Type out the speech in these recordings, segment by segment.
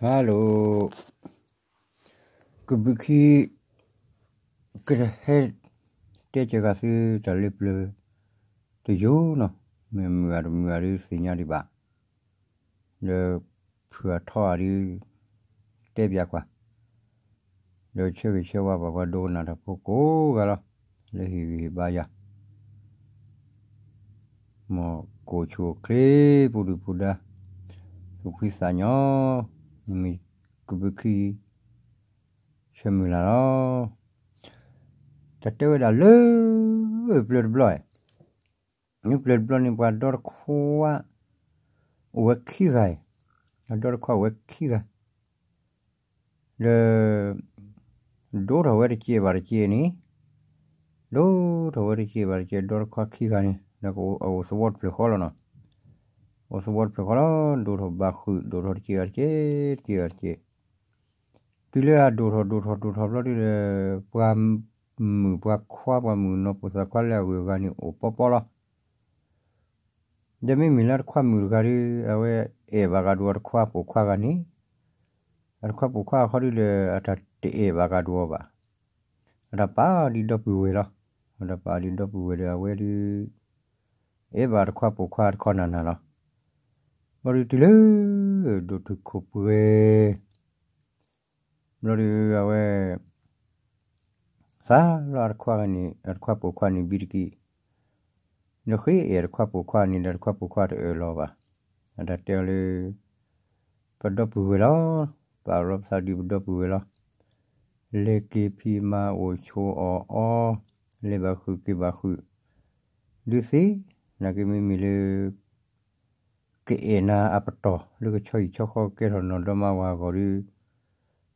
ဟါလီၤ, ကဘုးခံ ကဟဲ တဲကဂၤသုတၢ်လၢပျၢၤ တယိနီၤ, မ့ၢ်မုာ်ဂ့ၤတမုာ်ဂ့ၤဒုးသ့ၣ်ညါဒံးဘၣ်, ဒီးဖုးအထီအီၤဒုး တဲပၠးကွၢ်, ဒီးဆၢဂ့ၤဆၢဝါဘၣ်ပှၤဒိကနၣ်တၢ်ဖိကိးဂၤလီၤ, လၢဟ့ၣ်ဂံၢ်ဟ့ၣ်ဘါယၤ မ်ကအိၣ်ဆူၣ်အိၣ်ချ့ ပူၤဒုၣ်ပူၤဒါ သူၣ်ဖှံသးညီ, မ့ၢ်ကဘုးခံ ဆၢမုၢ်လၢ်လီၤ. တၢ်တဲဝဲဒၣ်လၢ ပျၢၤတဘျီ, လၢပျၢၤတဘျီန့ၣ် ပှၤဒီတခွါ အိၣ်ဝဲခံဂၤ, အဒီတခွါအိၣ်ဝဲခံဂၤ ဒီး ဒိၣ်ထီၣ်ဝဲတစဲးဘၣ်တစဲးန့ၣ်, ဒိၣ်ထီၣ်ဝဲတစဲးဘၣ်တစဲး ဒီတခွါခံဂၤန့ၣ် ဒီးအအိၣ်သဝီတဖျၢၣ်ဃီလီၤနီၤ, အိၣ်သဝီတဖျၢၣ်ဃီလီၤ, ဒိၣ်ထီၣ်ဘၣ်ဃုာ် ဒိၣ်ထီၣ်တစဲးဘၣ်တစဲး တစဲးဘၣ်တစဲး, တုၤလၢအဒိၣ်ထီၣ်ဒိၣ်ထီၣ်ဒိၣ်ထီၣ်ဘျီဒုးဒီး ပှၤမုာ်ပှၤခွါ ပှၤမုာ်နီၢ်ပိာ်သးခွါလၢအဂုၤအဂၤန့ၣ် အိၣ်ပီပီလီၤ. ဒီးမ့မ့ၢ်လၢအတခွါမုာ်တဂၤဒီး အဝဲအဲၣ်ဘၣ်ကဒီးအတခွါပိာ်ခွါဂၤန့ၣ်, အတခွါပိာ်ခွါအခီဒုးဒီး အတၢ်တအဲၣ်ဘၣ်ကဒီးအီၤဘၣ်. အတၢ်ပာ်အီၤဒ်ဒီပုၢ်ဝဲၢ်လီၤ. အတၢ်ပာ်အီၤဒ်ဒီပုၢ်ဝဲၢ်ဒီး အဝဲဒုး အဲၣ်ဘၣ်အတခွါပိာ်ခွါတခီနၤနၤလီၤ. ဘျီဒုးတုၤလၢ ဒိၣ်တုာ်ခိၣ်ပှဲၤ ဘျီဒုးအဝဲ သးလီၤအတခွါန့ၣ် အတခွါပိာ်ခွါန့ၣ်ဘံတက့ၢ်. ဒီးဃ့အဲၣ်အတခွါပိာ်ခွါန့ၣ်ဒီး အတခွါပိာ်ခွါတအၢၣ်လီၤဘၣ်. အတၢ်တဲအီၤလၢ ပဒီပုၢ်ဝဲၢ်လီၤ. ပာ်လီၤပသးဒ်ပဒီပုၢ်ဝဲၢ်လီၤ. လဲၤက့ၤဖံးမၤအိၣ်ဆိးအီၣ်အီ, လဲၤဘၣ်ဃုာ်က့ၤဘၣ်ဃုာ် ဒုးသ့, နာ်က့မ့မ့ၢ်လၢ ကအဲၣ်နၤအပတီၢ် လၢကဆီဟံၣ်ဆီဃီကဲထီၣ်နီၢ်ဒီမါဝၤအဂီၢ်ဒီး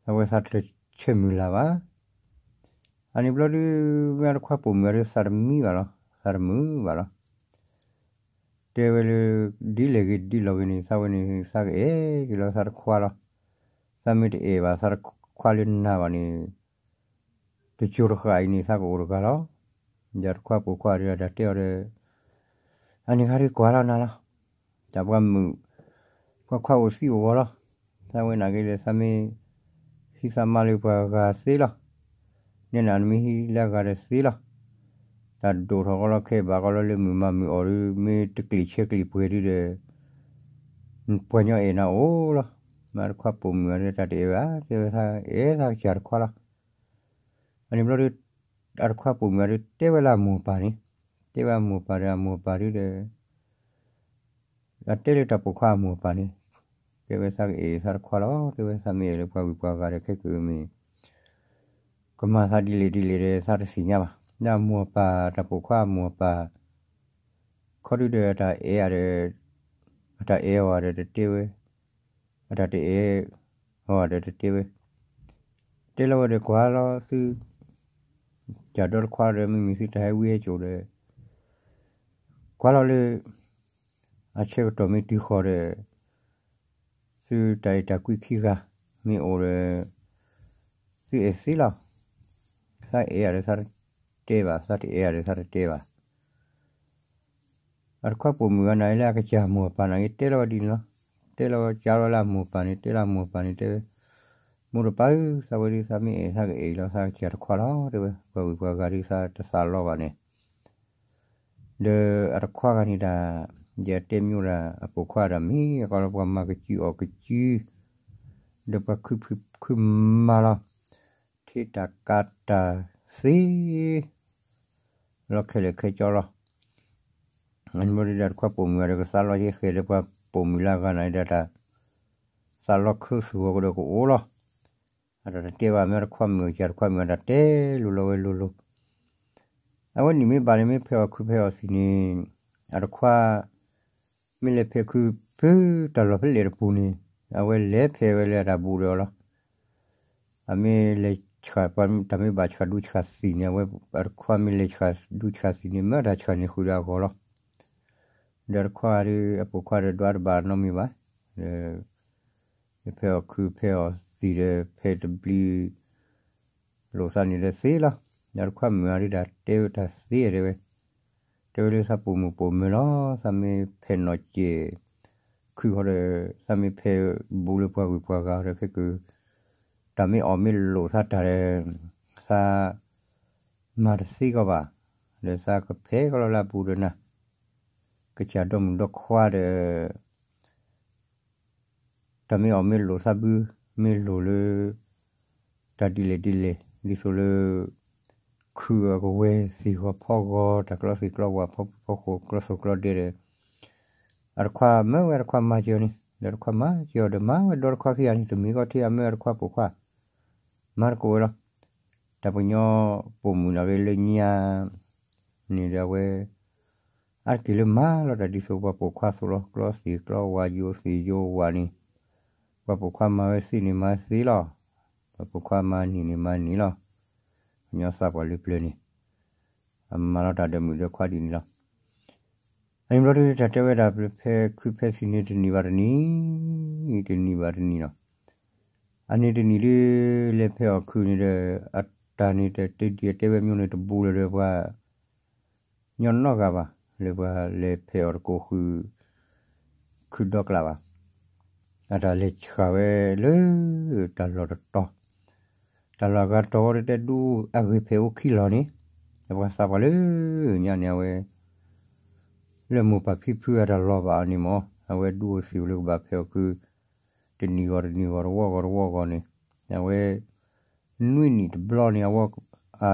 အဝဲသးတဆၢမုၢ်လၢ်ဘၣ်. အန့ၣ်ဘျီဒုး မ့ၢ်အတခွါပိာ်မုၣ်အီၤဒီး သးတမံဘၣ်လီၤ, သးတမုာ်ဘၣ်လီၤ. တဲဝဲလၢ ဒ်လဲၣ်ဂ့ၤဒ်လဲၣ်ဂ့ၤန့ၣ် သးဝဲန့ၣ် သးကအဲၣ်က့ၤလီၤသးတခွါလီၤ. သးမ့ၢ်တအဲၣ်ဘၣ်သးတခွါလၢနၤဘၣ်န့ၣ် တစိၤတဃၣ်အံၤန့ၣ် သးကအိၣ်တဂၤလီၤ. ဒီးတခွါပိာ်ခွါဒီးတၢ်တဲအီၤဒီး အန့ၣ်ခါဒုးကွၢ်လီၤနၤလီၤ. တၢ်ပှၤမုာ် ပှၤခွါအိၣ်သံအိၣ်ဂီၤလီၤ. သးဝဲနာ်က့ဒီး သးမ့ၢ်ဟံးသးမါလၢပှၤဂၤသ့လီၤ. နဲနၤနမ့ၢ်ဟံးလၢအဂၤဒီးသ့လီၤ. တၢ်ဒိၣ်ထီၣ်ကီလီၤ ခဲဘၣ်ကီလီၤ လၢမုၢ်မၤမုၢ်အီၣ်ဒီး မ့ၢ်တကျံၣ်ဆဲးကျံၣ်ပှဲၤဒုးဒီး ပှၤညီအဲၣ်နၤအိၣ်လီၤ. မ့ၢ်တခွါပိာ်မုၣ်အီၤဒီး တၢ်တအဲၣ်ဘၣ် တဲဝဲသးအဲၣ်သးကစၢ်တခွါလီၤ. အန့ၣ်ဘျီဒီး အတခွါပိာ်မုၣ်အီၤဒီး တဲဝဲလၢအမိၢ်ပၢ်န့ၣ်, တဲဝဲအမိၢ်ပၢ်ဒီး အမိၢ်ပၢ်ဒုးဒီး အတဲလၢတၢ်ပိာ်ခွါအမိၢ်ပၢ်န့ၣ်, တဲဝဲသးကအဲၣ်သးတခွါလီၤ, တဲဝဲသးမ့ၢ်အဲၣ်လၢပှၤဂုၤပှၤဂၤဒီး ခဲကမ့ၢ် ကမၤသးဒ်လဲၣ်ဒ်လဲၣ်ဒီး သးတသ့ၣ်ညါဘၣ်. ဒီးအမိၢ်အပၢ် တၢ်ပိာ်ခွါအမိၢ်အပၢ် ခီဒုဒီး အတၢ်အဲၣ်အီၤဒီး အတၢ်အဲၣ်အီၤဒီးတတဲဝဲ, အတၢ်တအဲၣ်အီၤဒီးတတဲဝဲ, တဲလီၤဝဲဒီးကွၢ်လီၤသု ကၢ်ဒီတခွါဒီး မ့မ့ၢ်သုတၢ်ဟဲဝံဟဲစိာ်ဒီး ကွၢ်လီၤလၢ အဆၢကတီၢ်မ့ၢ်တုၤဃီၤဒီး သုတၢ်အဲၣ်တၢ်ကွံခံဂၤ မ့ၢ်အိၣ်ဒီး သုအဲၣ်သ့လီၤ. သးအဲၣ်ယၤဒီးသးတတဲဘၣ်, သးတအဲၣ်ယၤဒီးသးတတဲဘၣ်. အတခွါပိာ်မုၣ်ဂၤန့ၣ်လၢအကစၢ်မိၢ်ပၢ်န့ၣ် တဲလီၤဝဲဒ်န့ၣ်လီၤ. တဲလီၤကၢ်လီၤလၢအမိၢ်ပၢ်န့ၣ် တဲလီၤအမိၢ်ပၢ်န့ၣ် တဲဝဲ, မိၢ်တပၢ်ဧၢ, သးဝဲဒၣ်သးမ့ၢ်အဲၣ်သးကအဲၣ်လီၤသးကစၢ်တခွါလီၤ တဲဝဲ, ပှၤဂုၤပှၤဂၤဒုးသးတသးလီဘၣ်န့ၣ် ဒီးအတခွါဂၤန့ၣ်ဒၣ် ယတဲမ့ၢ်ဒၣ် အပိာ်ခွါဒၣ်မ့ၢ်အကီလၢပှၤမၤကစုအီၣ်ကစု, ဒီးပှၤခုဖုခုမၤလီၤ, ထံတၢ်ကးတၢ်သ့ လီၤခဲလၢာ်ခဲဆ့လီၤ. အန့ၣ်ဘျီဒၣ်တခွါပိာ်မုၣ်ဂၤဒီးကသးလီယဲဃဲၤလၢပှၤပိာ်မုၣ်လၢအဂၤန့ၣ်ဒီးတၢ် သးလီခၢသူၣ်အီၤကဒီးကအိၣ်လီၤ. အတၢ်တတဲဘၣ်မ့ၢ်တခွါမုၣ်အကစၢ်တခွါမုၣ်အတၢ်တဲ လိၤလီၤဝဲလိၤလိၤ. အဝဲနံၣ်မ့ၢ်ဘၣ်န့ၣ် မ့ၢ်ဖဲးအီၣ်ခုဖဲးအီၣ်သံၣ်န့ၣ် အတခွါ မ့ၢ်လဲၤဖဲးခုဖဲတၢ်လီၢ်ဖဲလဲၣ်တပူၤန့ၣ် အဝဲလဲၤဖဲးဝဲလၢအတၢ်ဘူးဒီးအီၤလီၤ. အမ့ၢ်လဲၤဆှၣ် တၢ်မ့ၢ်ဘၣ်ဆှၣ်ဒူဆှၣ်သံၣ်န့ၣ် အဝဲအတခွါမ့ၢ်လဲၤဆှၣ်ဒူဆှၣ်သံၣ်န့ၣ် မ့ၢ်တၢ်ဆှၣ်န့ၣ်ဃုာ်ဒီးအဂီၢ်လီၤ. ဒီးတခွါဒီး အပိာ်ခွါဒီးဒွးတဘၣ်နီတမံၤဘၣ်. ဒီး ဖဲးအီၣ်ခုဖဲးအီၣ်သံၣ်ဒီး ဖဲးတဘျုး လိာ်သးန့ၣ်ဒီးသ့လီၤ. ဒီးတခွါမုၣ်ဂၤဒုးတၢ်တဲဝဲတၢ်သ့တဲဝဲ, တဲဝဲလၢသးပိာ်မုၣ်ပိာ်မၢၤလီၤ. သးမ့ၢ်ဖဲးနီၢ်ကဲး ခုၣ်ဃီဒီး သးမ့ၢ်ဖဲးဘူးလၢပှၤဂုၤပှၤဂၤဒီး ခဲက တၢ်မ့ၢ်အီၣ်မ့ၢ်လိာ်သးတၢ်ဒီး သးမၤတသ့ကီးဘၣ်, ဒီးသးကဖဲးကီးလီၤလၢအပူၤဒီးနၤ, ကစၢ်ဒီမုၣ်ဒီခွါဒီး တၢ်မ့ၢ်အီၣ်မ့ၢ်လိာ်သးဘု မ့ၢ်လိာ်လၢ တၢ်ဒ်လဲၣ်ဒ်လဲၣ် ဒ်သိးလၢ ခုၣ်အကဝဲၤသ့ၣ်ဂီၤဖီဂီၤ တၢ်ကျီသ့ၣ်ကျီဝၣ် ဖီဖီဃိ ကျီသိၣ်ကျီဒဲဒီး အတခွါမၢဝဲအတခွါမၤစၢၤန့ၣ် ဒီးတခွါမၤစၢၤအီၤဒီး မၤဝဲဒီတခွါခံဂၤန့ၣ် တမံၤဂီၢ်ထံၣ်အမၢအတခွါပိာ်ခွါ မၤတကိးဝဲလီၤ. တၢ်ပှၤကညီပိာ်မုၣ်န့ၣ်ဂ့ၤလၢညါ န့ၣ်ဒီးအဝဲ အါတက့ၢ်လၢမၤလီၤတၢ်ဒ်သိးပှၤပိာ်ခွါအသိးလီၤ. ကျီသ့ၣ်ကျီဝၣ် ယိၤသ့ၣ်ယိၤဝၣ်န့ၣ် ပှၤပိာ်ခွါမၤဝဲသ့န့ၣ်မၤသ့လီၤ. ပှၤပိာ်ခွါမၤန့ၢ်န့ၣ်မၤန့ၢ်လီၤ. ကညီသးပှၢ်လၢပျၢၤန့ၣ် အမၤလီၤတၢ်ဒီမုၣ်ဒီခွါဒ်န့ၣ်လီၤ. အန့ၣ်ဘျီဒု တၢ်တဲဝဲဒၣ်ဖဲးခုၣ်ဖဲးသံၣ်န့ၣ် တနံၤဘၣ်တနံၤ တနံၤဘၣ်တနံၤလီၤ. အန့ၣ်တနံၤဒု လဲၤဖဲးအီၣ်ခုၣ်န့ၣ်ဒီး အတၢ်န့ၣ်တၢ်တဲဒ်အတဲဝဲမ့ၢ်န့ၣ် တဘူးလၢၤဒီးပှၤ ညီနီၢ်ဂၤဘၣ် လၢပှၤလဲၤဖဲးအီၣ်တကိးဃုာ် ခုၣ်ဒီကျးဘၣ်. အတၢ်လဲၤဆှၢဝဲလၢ တၢ်လီၢ်တတီၤ, တၢ်လီၢ်အဂၤတတီၤဝဲတတဲဒူၣ်အဂ့ၤဖဲးအိၣ်ခံလီၢ်န့ၣ်, ပှၤသးပှၢ်လၢညါန့ၣ် အဝဲ လၢမိၢ်ပၢ်ဖံဖုအတၢ်လီၢ်ဘၣ်အီၤန့ၣ်မ့ၢ် အဝဲဒူၣ်အိၣ်သံၣ်အိၣ်လၢကဘၣ်ဖဲးအီၣ်ခုၣ် တနံၤဂီၢ်တနံၤဂီၢ် တဝီဂီၢ်တဝီဂီၢ်န့ၣ်, အဝဲ နွံနံၣ်တဘျီန့ၣ်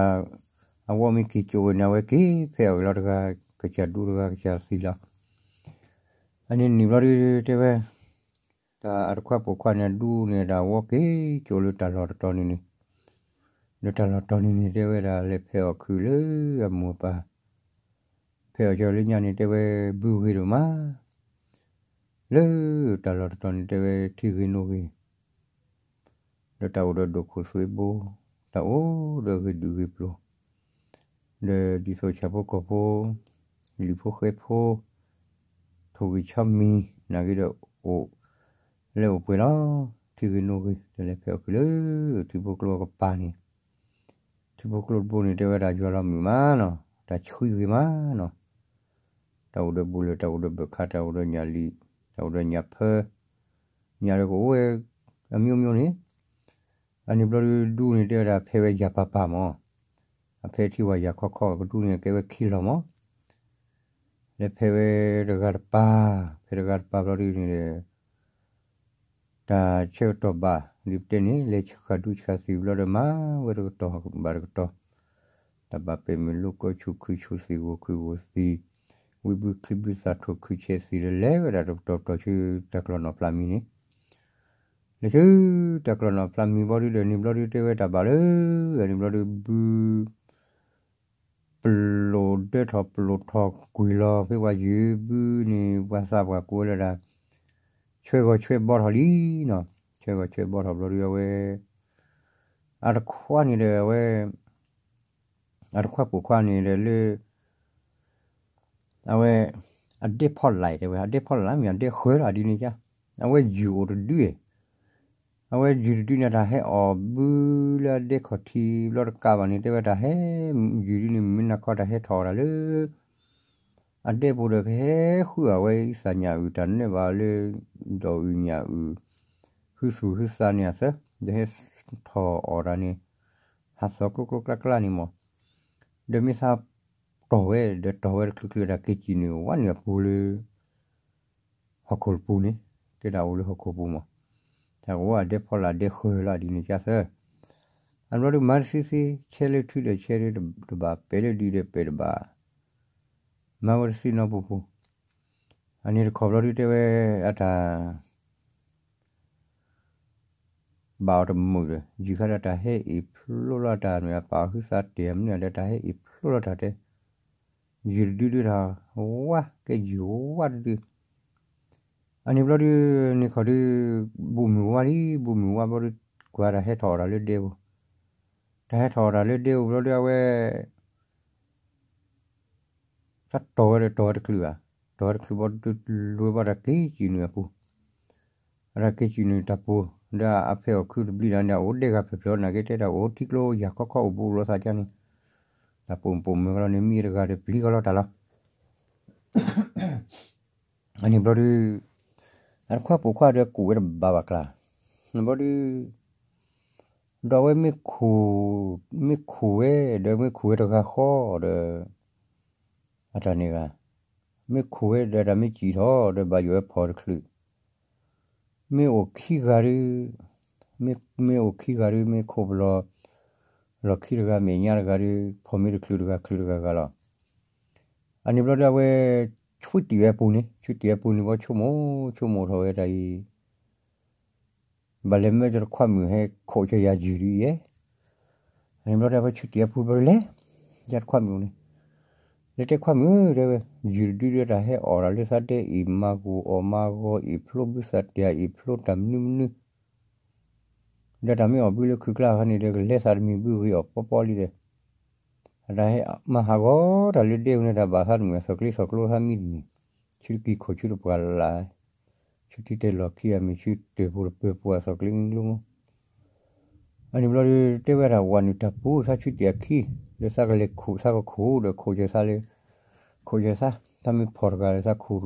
အဝဲမ့ၢ်က့ၤကၠိဝဲန့ၣ် အဝဲက့ၤဖဲးအီၣ်က့ၤလီၤတဂၤ ကစၢ်ဒူတဂၤကစၢ်သံလီၤ. အန့ၣ်နံၣ်ဘျီဒုတဲဝဲ တၢ်အတခွါပိာ်ခွါန့ၣ် အဒူန့ၣ်တၢ်ဝီက့ၤကၠိလၢတၢ်လီၢ်တတီၤန့ၣ်န့ၣ်, လၢတၢ်လီၢ်တီၤန့ၣ်န့ၣ် တဲဝဲဒၣ်လဲၤဖဲးအီၣ်ခုၣ်လၢအမိၢ်အပၢ် ဖဲးအီၣ်ကၠိလၢညါန့ၣ် တဲဝဲဘုဂ့ၤဒိၣ်မး လၢတၢ်လီၢ်တတီၤန့ၣ် တဲဝဲထံဂ့ၤနိဂ့ၤ ဒီးတၢ်အိၣ်ဒီးဒိၣ်ခိၣ်သွ့ဘိ, တၢ်အိၣ်ဒီးဂ့ၤဒုးဂ့ၤပျိၤ, ဒီးဒ်သိးဆၣ်ဖိကီၢ်ဖိ, လံာ်ဖိဃဲဖိ, ထိၣ်ဂံၢ်ဆီမံၤ နာ်က့ဒီးအိၣ်လၢအိၣ်ပှဲၤလီၤ. ထံဂ့ၤနိဂ့ၤ တလဲၤဖဲးအီၣ်ခုၣ်လၢထံဖိကျိအကပၤန့ၣ်, ထံဖိကျိတဘိန့ၣ် တဲဝဲဒၣ်ယွၤလီၤမုာ်မးနီၤ, တၢ်ဆှံဂ့ၤမးနီၤ, တၢ်အိၣ်ဒီးဘူးလၢာ် တၢ်အိၣ်ဒီးဘၢၣ်ခါ တၢ်အိၣ်ဒီးညၣ်လံာ် တၢ်အိၣ်ဒီးညၣ်ဖၢ ညၣ်ဒီးကအိၣ်ဝဲ အမျိုးမျိုးန့ၣ်, အန့ၣ်ဘျီဒုဒူန့ၣ် တဲဝဲဒၣ်ဖဲးဝဲယၤပၤပၤမး, အဖဲထံဝဲယၤခီခီ ကဒူန့ၣ်ကဲဝဲခံလီၢ်မး, လဲၤဖဲးဝဲတဂၤတပၤ, ဖဲးတဂၤတပၤဘျီဒုန့ၣ်ဒီး တၢ်ဆၢကတီၢ်ဘၣ် ဒ်ပတဲန့ၣ် လဲၤဆှၢဒူဆှၢသံၣ်ဘျီဒီး မၤဝဲတကတီၢ်ဘၣ်တကတီၢ်, တၢ်ဘၣ်ပဲာ်မုၢ်လိကီဆူၣ်ခုၣ်ဆူၣ်သံၣ်ဂီၤခုၣ်ဂီၤသံၣ်, ဝံဘုချံဘုသၣ်ထိၣ်ခုၣ်ဆဲးသံၣ်ဒီးလဲၤဝဲဒၣ်တကတီၢ်ကတီၢ်ဆူတၢ်ကျီၢ်နီၣ်ဖျါမံၤန့ၣ်, လဲၤဆူတၢ်ကျီၢ်နီၣ်ဖျါမံၤဘျီဒုဒီး န့ၣ်ဘျီဒုတဲဝဲတၢ်ဘၣ်လၢ န့ၣ်ဘျီဒုဘု ပလိာ်ဒၢထီၣ်ပလိာ်ထီၣ်ကွံာ်လီၤ ဖဲပှၤယုၢ်ဘုန့ၣ် ပှၤသးပှၢ်ကိးဝဲလၢဒၣ် ဆှဲဂီၤဆှဲဘီထီၣ်လံနီၤ, ဆှဲဂီၤဆှဲဘီထီၣ်ဘျီဒုအဝဲ အတခွါန့ၣ်ဒီးအဝဲ အတခွါပိာ်ခွါန့ၣ်ဒီးလၢ အဝဲ အဒဲဖီလာ်တဲဝဲ အဒဲဖီလာ်မ့ၢ်အဒဲဃၢၤလီၤဒ်န့ၣ်ကါ, အဝဲယုၢ်အိၣ်တဒု, အဝဲယုၢ်တဒုန့ၣ် တၢ်ဟဲအီၣ်ဘုလၢအဒဲခီၣ်ထံးဘျီတကးဘၣ်န့ၣ် တဲဝဲတၢ်ဟဲ ယုၢ်ဒုန့ၣ် မ့ၢ်နၤခီတၢ်ဟဲထီၣ်အီၣ်တၢ်လၢ အဒဲပူၤဒီးကဟဲဃုအီၣ်ဝဲသးညၣ်အုၣ် တၢ်နၢဘၣ်လၢ ဒီးအုၣ်ညၣ်အုၣ် ဟုသူၣ်ဟုသးန့ၣ်အသၢ ဒီးဟဲထီၣ်အီၣ်တၢ်န့ၣ် ဟးသီကျိကျိကျါကျါန့ၣ်မး, ဒီးမ့ၢ်သးတီၢ်ဝဲ ဒီးတီၢ်ဝဲတချုးချုးတၢ်က့ၤစံၣ်နုာ်ဝဲန့ၣ်အပူၤလၢ ဟီၣ်ခိၣ်တပူၤန့ၣ် တဲဒၣ်အိၣ်လၢဟီၣ်ခိၣ်ပူၤမး, တၢ်ကဝီၤအဒဲဖီလာ်ဒဲဃၢၤလီၤဒ်န့ၣ်ကါသၢ အဘျီဒုမၤတသ့သ့ ဆဲလၢထုဒီးဆဲလၢတဘၣ်ပဲာ်လၢဒုဒီးပဲာ်တဘၣ်, မၤဝဲတသ့နီတပူၤပူၤ, အန့ၣ်တခီဘျီဒုတဲဝဲအတၢ် ဘၣ်အီၤတမုာ်ဒီး ယုၢ်ခါဒီးတၢ်ဟဲအ့ၣ်ဖျိလီၤတၢ်န့ၣ် အပာ်အီၤဟုသးတဲာ်မနုၤဒီးတၢ်ဟဲအ့ၣ်ဖျိလီၤတၢ်တဲ ယုၢ်တဒုဒုတၢ် ဝါကဲယုၢ်ဝါတဒု အန့ၣ်ဘျီဒု န့ၣ်ခီဒု ဘိၣ်မုၢ်ဝါလံ ဘိၣ်မုၢ်ဝါဘျီဒု ကွၢ်တၢ်ဟဲထီၣ်အီၣ်တၢ်လၢဒဲပူၤ, တၢ်ဟဲထီၣ်အီၣ်တၢ်လၢဒဲပူၤဘျီဒု အဝဲ တၢ်တီၢ်ဝဲဒီးတီၢ်ဝဲတချုးဘၣ်, တီၢ်ဝဲတချုးဘျီဒု လူၤဝဲဘၣ်တၢ်က့ၤစံၣ်နုာ်အပူၤ, အတၢ်က့ၤစံၣ်နုာ်တၢ်ပူၤ, ဒီးအဖဲအီၣ်ခုတဘျံးဒီးန့ၣ် အအိၣ်ဒဲဂၤဖျၢၣ်ဖျၢၣ်နာ်က့တဲတၢ်အိၣ်ထံကျိယၢ်ခီခီအိၣ်ဘူးလိာ်သးကါန့ၣ်, တၢ်ပိာ်မုၣ်ပိာ်မုၣ်ကလီၤန့ၣ် မံတဂၤဒီးပျံၤကလီၤတၢ်လီၤ အန့ၣ်ဘျီဒု အတခွါပိာ်ခွါဒီးကူးဝဲတဘၣ်ဘၣ်ကျါ, ဘျီဒုး ဒီးအဝဲမ့ၢ်ခူၣ်, မ့ၢ်ခူၣ်ဝဲ, ဒီးမ့ၢ်ခူၣ်ဝဲတဂၤဃီဒီး အတၢ်န့ၣ်ဂၤ, မ့ၢ်ခူၣ်ဝဲဒီးတၢ်မ့ၢ်စံၣ်ထီၣ်ဒီးဘၣ်ယိၣ်ဝဲဖီၣ်တချုး, မ့ၢ်အိၣ်ခံဂၤဒုး, မ့ၢ်အိၣ်ခံဂၤဒုး မ့ၢ်ခိၣ်ပလီၢ်, လီၢ်ခံတဂၤ မဲာ်ညါတဂၤဒုး ဖီၣ်မ့ၢ်တချုးတဂၤချုးတဂၤဂၤလီၤ. အန့ၣ်ဘျီဒုးအဝဲ ဆူတံၢ်ဝဲအပူၤန့ၣ်, ဆူတံၢ်ဝဲအပူၤန့ၣ် ဘီဆိကမိၣ်ဆိကမိၣ်ထီၣ်ဝဲတၢ်အံၤ ဘၣ်လဲၤမၢယတခွါမုၣ်ဟဲခိးကၢယၤယုၢ်ဒုးယဲၢ်, အန့ၣ်ဘျီဒုးအဝဲဆူတံၢ်ဝဲအပူၤဘျီဒုးလဲၤ, ယတခွါမုၣ်န့ၣ်, လဲၤတဲခွါမုၣ်ဧၢ တဲဝဲ, ယုၢ်တဒုဒုးတၢ်ဟဲအီၣ်တၢ်လၢသးဒဲအံၤ မၤဂိၢ်အီၣ်မၤဂီၤအံၤ ဖျိဘုသးတၢ်အံၤ ဖျိတၢ်မနုၤမနုၤ ဒီးတၢ်မ့ၢ်အီၣ်ဘုလၢခုးကျါခါန့ၣ်ဒီး ကလဲၤသးတမံၤဘုဂ့ၤအီၣ်ပီပီလံဒီး, အတၢ်ဟဲမၤဟးဂီၤတၢ်လၢဒဲပူၤန့ၣ် တၢ်ဘၣ်သးတမုာ် အသီၣ်ကျ့သီၣ်ကျိသးမံတမံၤ, ဆူတကံၢ်ခိၣ်ဆူတပှၢ်လၢ်, ဆူတံၢ်တဲလီၢ်ခံအမ့ၢ် ဆူတၢၢ်ပူၤတပၢၤပူၤ အသီၣ်ကျ့ကျိမိ, အန့ၣ်ဘျီဒုး တဲဝဲဒၣ်ဝၤနုာ်တၢ်ပူၤ သးဆူတံၢ်အခံ, လၢသးကလဲၤခိး သးကခိးဒီး ခိးကၢသးလၢ, ခိးကၢသး, သးမ့ၢ်ဖီၣ်တဂၤဒီး သးခိးတ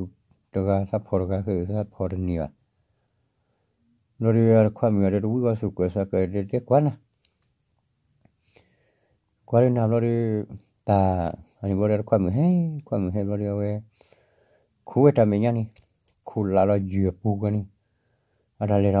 ဂၤ သးဖီၣ်တဂၤဃဲ သးဖီၣ်တန့ၢ်ဘၣ် ဘျီဒုးအတခွါမုၣ်အဒီးတဝံၣ်ဝဲစူၢ်ကွဲးသးကဲ တဲတဲကွၢ်နၤ, ကွၢ်လၢနၤဘျီဒုး, တၢ်, အန့ၣ်ဘျီဒုးအတခွါမုၣ်ဟဲ, ခွါမုၣ်ဟဲဘျီဒုးအဝဲ, ခိးဝဲတၢ်မဲာ်ညါန့ၣ်, ခိးလးလီၤယုၢ်အပူၤကွံာ်န့ၣ်, အတၢ်လဲၤထီၣ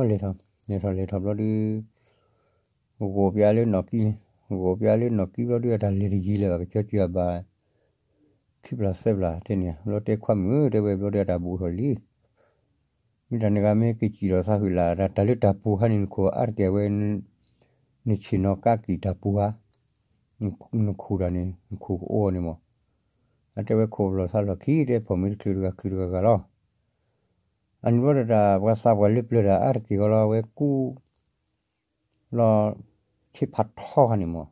်, လဲၤထီၣ်, လဲၤထီၣ်လဲၤထီၣ်ဘျီဒုး ဂိၢ်ပျါလၢနီၢ်ကံန့ၣ်, ဂိၢ်ပျါလၢနီၢ်ကံဘျီဒုး အတၢ်လဲၤတယံၤလၢၤဘၣ် ကကၠီကၠီဘၣ်, ခံပျၢ်သၢပျၢ်တဲန့ၣ် ဘျီတဲခွါမုၣ်ဧၢ တဲဝဲဘျီဒုးအတၢ်ဘူးထီၣ်လံ, မ့ၢ်တၢ်န့ၣ်ဂၤမ့ၢ်က့ၤစံၣ်ထီၣ်သးဟုၣ်လၢ် တၢ်လၢတၢ်ပူၤခါန့ၣ် နခိၣ်အါတက့ၢ်ဝဲ, နဆ့ၣ်နီၤကးကံၣ်တၢ်ပူၤဧါ, နခိၣ်တၢ်န့ၣ် နခိၣ်ကအိၣ်န့ၣ်မး, အတဲဝဲခိၣ်လီၤသးလီၢ်ခံ တဲဖီၣ်မ့ၢ်တချုးတဂၤချုးတဂၤဂၤလီၤ, အန့ၣ်ဘျီဒီးတၢ်ပှၤသးပှၢ်လၢပျၢၤတၢ်အါတက့ၢ်ဃီလီၤ အဝဲကူ လီၤ, ဆ့ဖးထီခါန့ၣ်မး,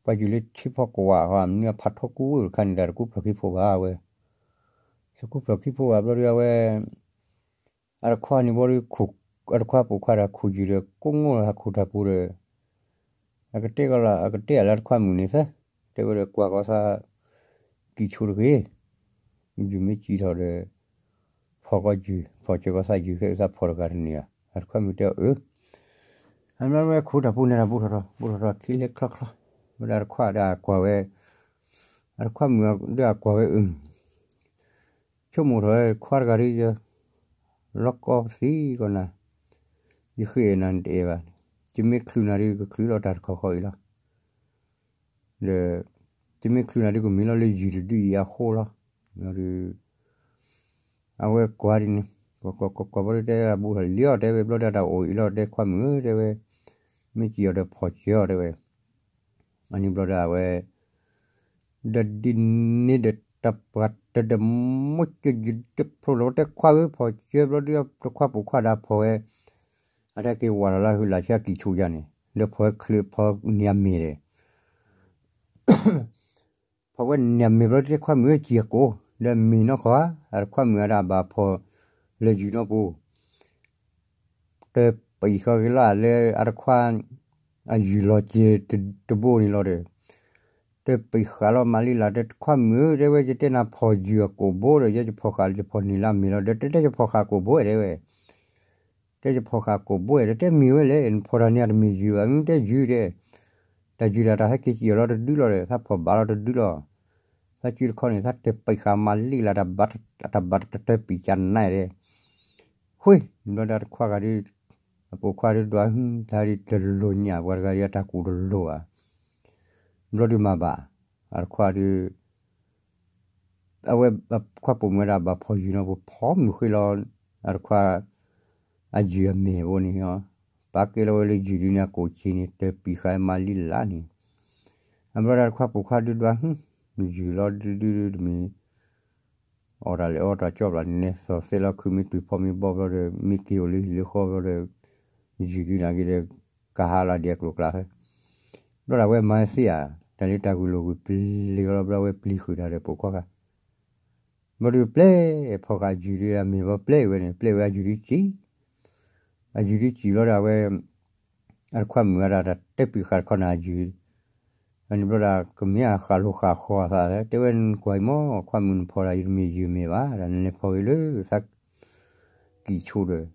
ပှၤယုၢ်လၢဆ့ဖီကွၢ်ဃီ မနုၤအဖးထီကူဝဲတခါန့ၣ် တၢ်တကူဖျီၣ်ခံဖိဘၣ်ဝဲ, တကူဖျီၣ်ခံဖိဘၣ်ဘျီဒုးအဝဲ, အတခွါန့ၣ်ဘျီဒုး, အတခွါပိာ်ခွါတၢ်ခိၣ်ယုၢ်ဒီး ကိးငိၢ်လၢဟးခိၣ်တၢ်ပူၤဒီး အကတဲကီလီၤ အကတဲအလၢတခွါမုၣ်န့ၣ်သၢ, တဲဝဲဒီးကွၢ်ကီသး ကံၣ်ဆိတဂ့ၤ, ယုၢ်မ့ၢ်စံၣ်ထီၣ်ဒီး ဖီၣ်ကီယုၢ် ဖီၣ်စၢၤကီသးယုၢ် ခဲအသးဖီၣ်တဂၤတန့ၢ်ဘၣ်, အတခွါမုၣ်တဲအီၤအၢ, အမ့ၢ်ဝဲခိၣ်တၢ်ပူၤန့ၣ် တၢ်ဘူးထီၣ်ထီၣ် ဘူးထီၣ်ထီၣ်ခံလဲခီခီ, ဝဲဒၣ်တခွါဒီးအကွၢ်ဝဲ, အတခွါမုၣ်ဒီးအကွၢ်ဝဲအၢ ဆိကမိၣ်ထီၣ်ဝဲခွါတဂၤဒီးယ လီၤကီပသံကီးနၤ, ယဃ့နၤနတအဲၣ်ဘၣ်, ယမ့ၢ်ချုးနၤဒုးကချုးလီၤတၢ်တခီခီအံၤလီၤ, ဒီး ယမ့ၢ်ချုးနၤဒုးကမ့ၢ်လီၤလၢယုၢ်တဒုအံၤအဃိလီၤ, ဒီး အဝဲကွၢ်ဒ်န့ၣ်, ကွၢ်ကွၢ်ကွၢ်ကွၢ်ဘျီဒုးတဲအဘူးထီၣ်လံအီၤ တဲဝဲဘျီဒုးတၢ်အိၣ်အံၤလီၤ တဲခွါမုၣ်ဧၢ တဲဝဲ, မ့ၢ်စံၣ်အီၤဒီးဖီၣ်စၢၤအီၤ တဲဝဲ, အန့ၣ်ဘျီဒုးအဝဲ ဒီးဒ်န့ၣ်ဒီးတၢ်ပှၤတဒီးမိၢ်ကၠိယုၢ်တဖျိလီၤ တဲခွါဧၢ ဖီၣ်စၢၤဘျီဒုးတခွါပိာ်ခွါဒီးဖီၣ်ဝဲ, အတၢ်က့ၤဝးထီၣ်လၢဟုလၢ်ဆၢကံၢ်ဆိယၤန့ၣ် ဒီးဖီၣ်ဝဲချုးဖီၣ်န့ၢ်အမ့ၢ်ဒီး ဖီၣ်ဝဲန့ၢ်အမ့ၢ်ဘျီဒုးတဲခွါမုၣ်ဧၢ စံၣ်အကိၣ် ဒီးမ့ၢ်နီၢ်ခီဧါ, အတခွါမုၣ်အတၢ်ဘၣ်ဖီၣ်လၢယုၢ်နီၢ်ပူၤ တပံာ်ဃီက့ၤလီၤလၢအတခွါ အယုၢ်လီၤစဲၤတဘိန့ၣ်လီၤဒီး တပံာ်ဃာ်လီၤမၤလံလၢ် တဲခွါမုၣ်ဧၢ တဲဝဲ ယတဲနၤဖီၣ်ယုၢ်အကိၣ်ဘိဒီး ယဲယဖီၣ်ဃာ်ယဖီၣ်န့ၢ်လၢအမ့ၢ်လီၤဒီး တဲတဲယဖီၣ်ဃာ်ကိၣ်ဘိတဲဝဲ တဲယဖီၣ်ဃာ်ကိၣ်ဘိဒီး တဲမ့ၢ်ဝဲလဲၣ် နဖီၣ်တၢ်န့ၣ်အတမ့ၢ်ယုၢ်ဘၣ် မ့ၢ်တဲယုၢ်ဒီး တၢ်ယုၢ်ဒၣ်တၢ်ဟဲက့ၤစံၣ်အီၤလီၤတဒုလီၤဒီး သးဖီၣ်ဘၣ်လီၤတဒုလီၤ သးစုတခီန့ၣ် သးတပံာ်ဃာ်မၤလံလၢ် တၢ်ဘၣ်တတၢပံာ်ကနါဒီး ဃ့ ဘျီဒုးတခွါဂၤဒုး အပိာ်ခွါဒုးဒွးဟု တၢ်ဒုးတလိၤညၣ် ပှၤတဂၤဒုးအတၢ်ကူၣ်တလိၤဘၣ် ဘျီဒုးမၤဘၣ် အတခွါဒုး အဝဲခွါပိာ်မုၣ်ဝဲဒၣ်ဘၣ်ဖီၣ်ယုၢ်နီၢ်ပူၤ ဖီၣ်မုၢ်ဃ့လီၤ အတခွါ အယုၢ်အမဲာ်ဘိန့ၣ် ပာ်ကဲလီၤဝဲလၢယုၢ်ဒုးန့ၣ် အကိၣ်ဆံးန့ၣ် တပံာ်ဃာ်မၤလံလၢ်န့ၣ် အဘျီဒၣ်တခွါပိာ်ခွါဒုးဒွးဟု ယုၢ်လီၤဒုဒုဒုတမံၤ အီၣ်တၢ်လဲၤအီတၢ်ကၠီဘျီန့ၣ် သီၣ်သဲးလီၤခုးမ့ၢ်တုၤဖီမ့ၢ်ဘီဘျီဒီး မ့ၢ်က့ၤအိၣ်လၢဟံၣ်လၢဃီဘျီဒီး ယုၢ်ဒုးန့ၣ်က့ၤဒီး ကဟးလီၤဒံးအကျိၤကျါဖဲ ဘျီဒၣ်ဝဲမၤသ့ဧါ တၢ်လၢတၢ်ဂုာ်လိာ်ဂုာ်ပျံၤဃုာ်တၢ်ဒီးပိာ်ခွါခါ ဘျီဒုးပျဲ ဖီၣ်ဃာ်အယုၢ်ဒုးအမ့ၢ်ဘျီပျဲဝဲန့ၣ် ပျဲဝဲအယုၢ်ဒုးစံၣ် အယုၢ်ဒုးစံၣ်ဘျီဒၣ်ဝဲ အတခွါမုၣ်ဝဲဒၣ်တၢ်တဲပံာ်ဃာ်တခီန့ၣ်အယုၢ် အန့ၣ်ဘျီဒၣ်ကမ့ၢ်အဃၣ်လိာ်ဃၣ်ဃီအသး တဲဝဲနကွၢ်အံၤမ့ၢ် ခွါမုၣ်နဖီၣ်ဒၣ်ယတမ့ၢ်ယုၢ်မ့ၢ်ဘၣ် ဒၣ်နလဲၤဖီၣ်ဂ့ၤလၢသး ကံၣ်ဆိဒီး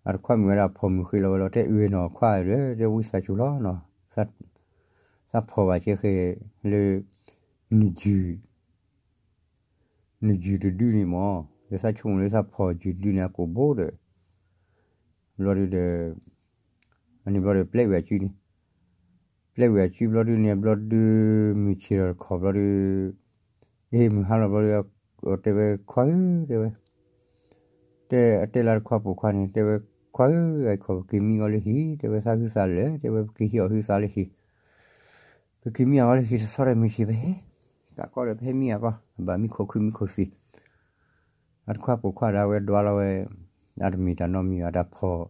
အတခွါမုၣ်ဝဲဒၣ်ဖီၣ်မုၢ်ဃ့လီၤဝဲလီၤ တဲအၢၣ်နီၤခွါဒီး တဲဝံသးစူၤလီၤနီၤ, သးဖီၣ်ဘၣ်ကဲဃဲလၢ နယုၢ် နယုၢ်တဒုန့ၣ်မၢ်, လၢသးဆိကမိၣ်လၢသးဖီၣ်ယုၢ်တဒုန့ၣ် အကိာ်ဘိဒီး ဘျီဒုဒီး အန့ၣ်ဘျီဒီးပျဲဝံၤအစုန့ၣ်, ပျဲဝံၤအစုဘျီဒုန့ၣ် ဘျီဒု မုၢ်ဆ့ၣ်ထီၣ်တခီဘျီဒု အ့ၣ် မုၢ်ဟါလီၤဘျီဒု တဲဝဲခွါဧၢ တဲဝဲ, တဲအတဲလၢတခွါပိာ်ခွါန့ၣ် တဲဝဲခွါဧၢ အခိၣ်ပက့ၤမံအီၤလၢဟံၣ် တဲဝဲသးဟုသးလၢာ် တဲဝဲပက့ၤဟံးအီၤဟုသးလၢဟံၣ် ပက့ၤမံအီၤလၢဟံၣ်တဆီဒီးမုၢ်ဆ့ၣ်ပဟဲ, ကးကီဒီးပဟဲမံအကီၢ် ဘၣ်မံခိၣ်ခုမံခိၣ်သံၣ်, အတခွါပိာ်ခွါဒီးအဝဲဒွးလီၤဝဲ, အတမ့ၢ်တၢ်နီတမံၤ အတၢ်ဖီၣ်,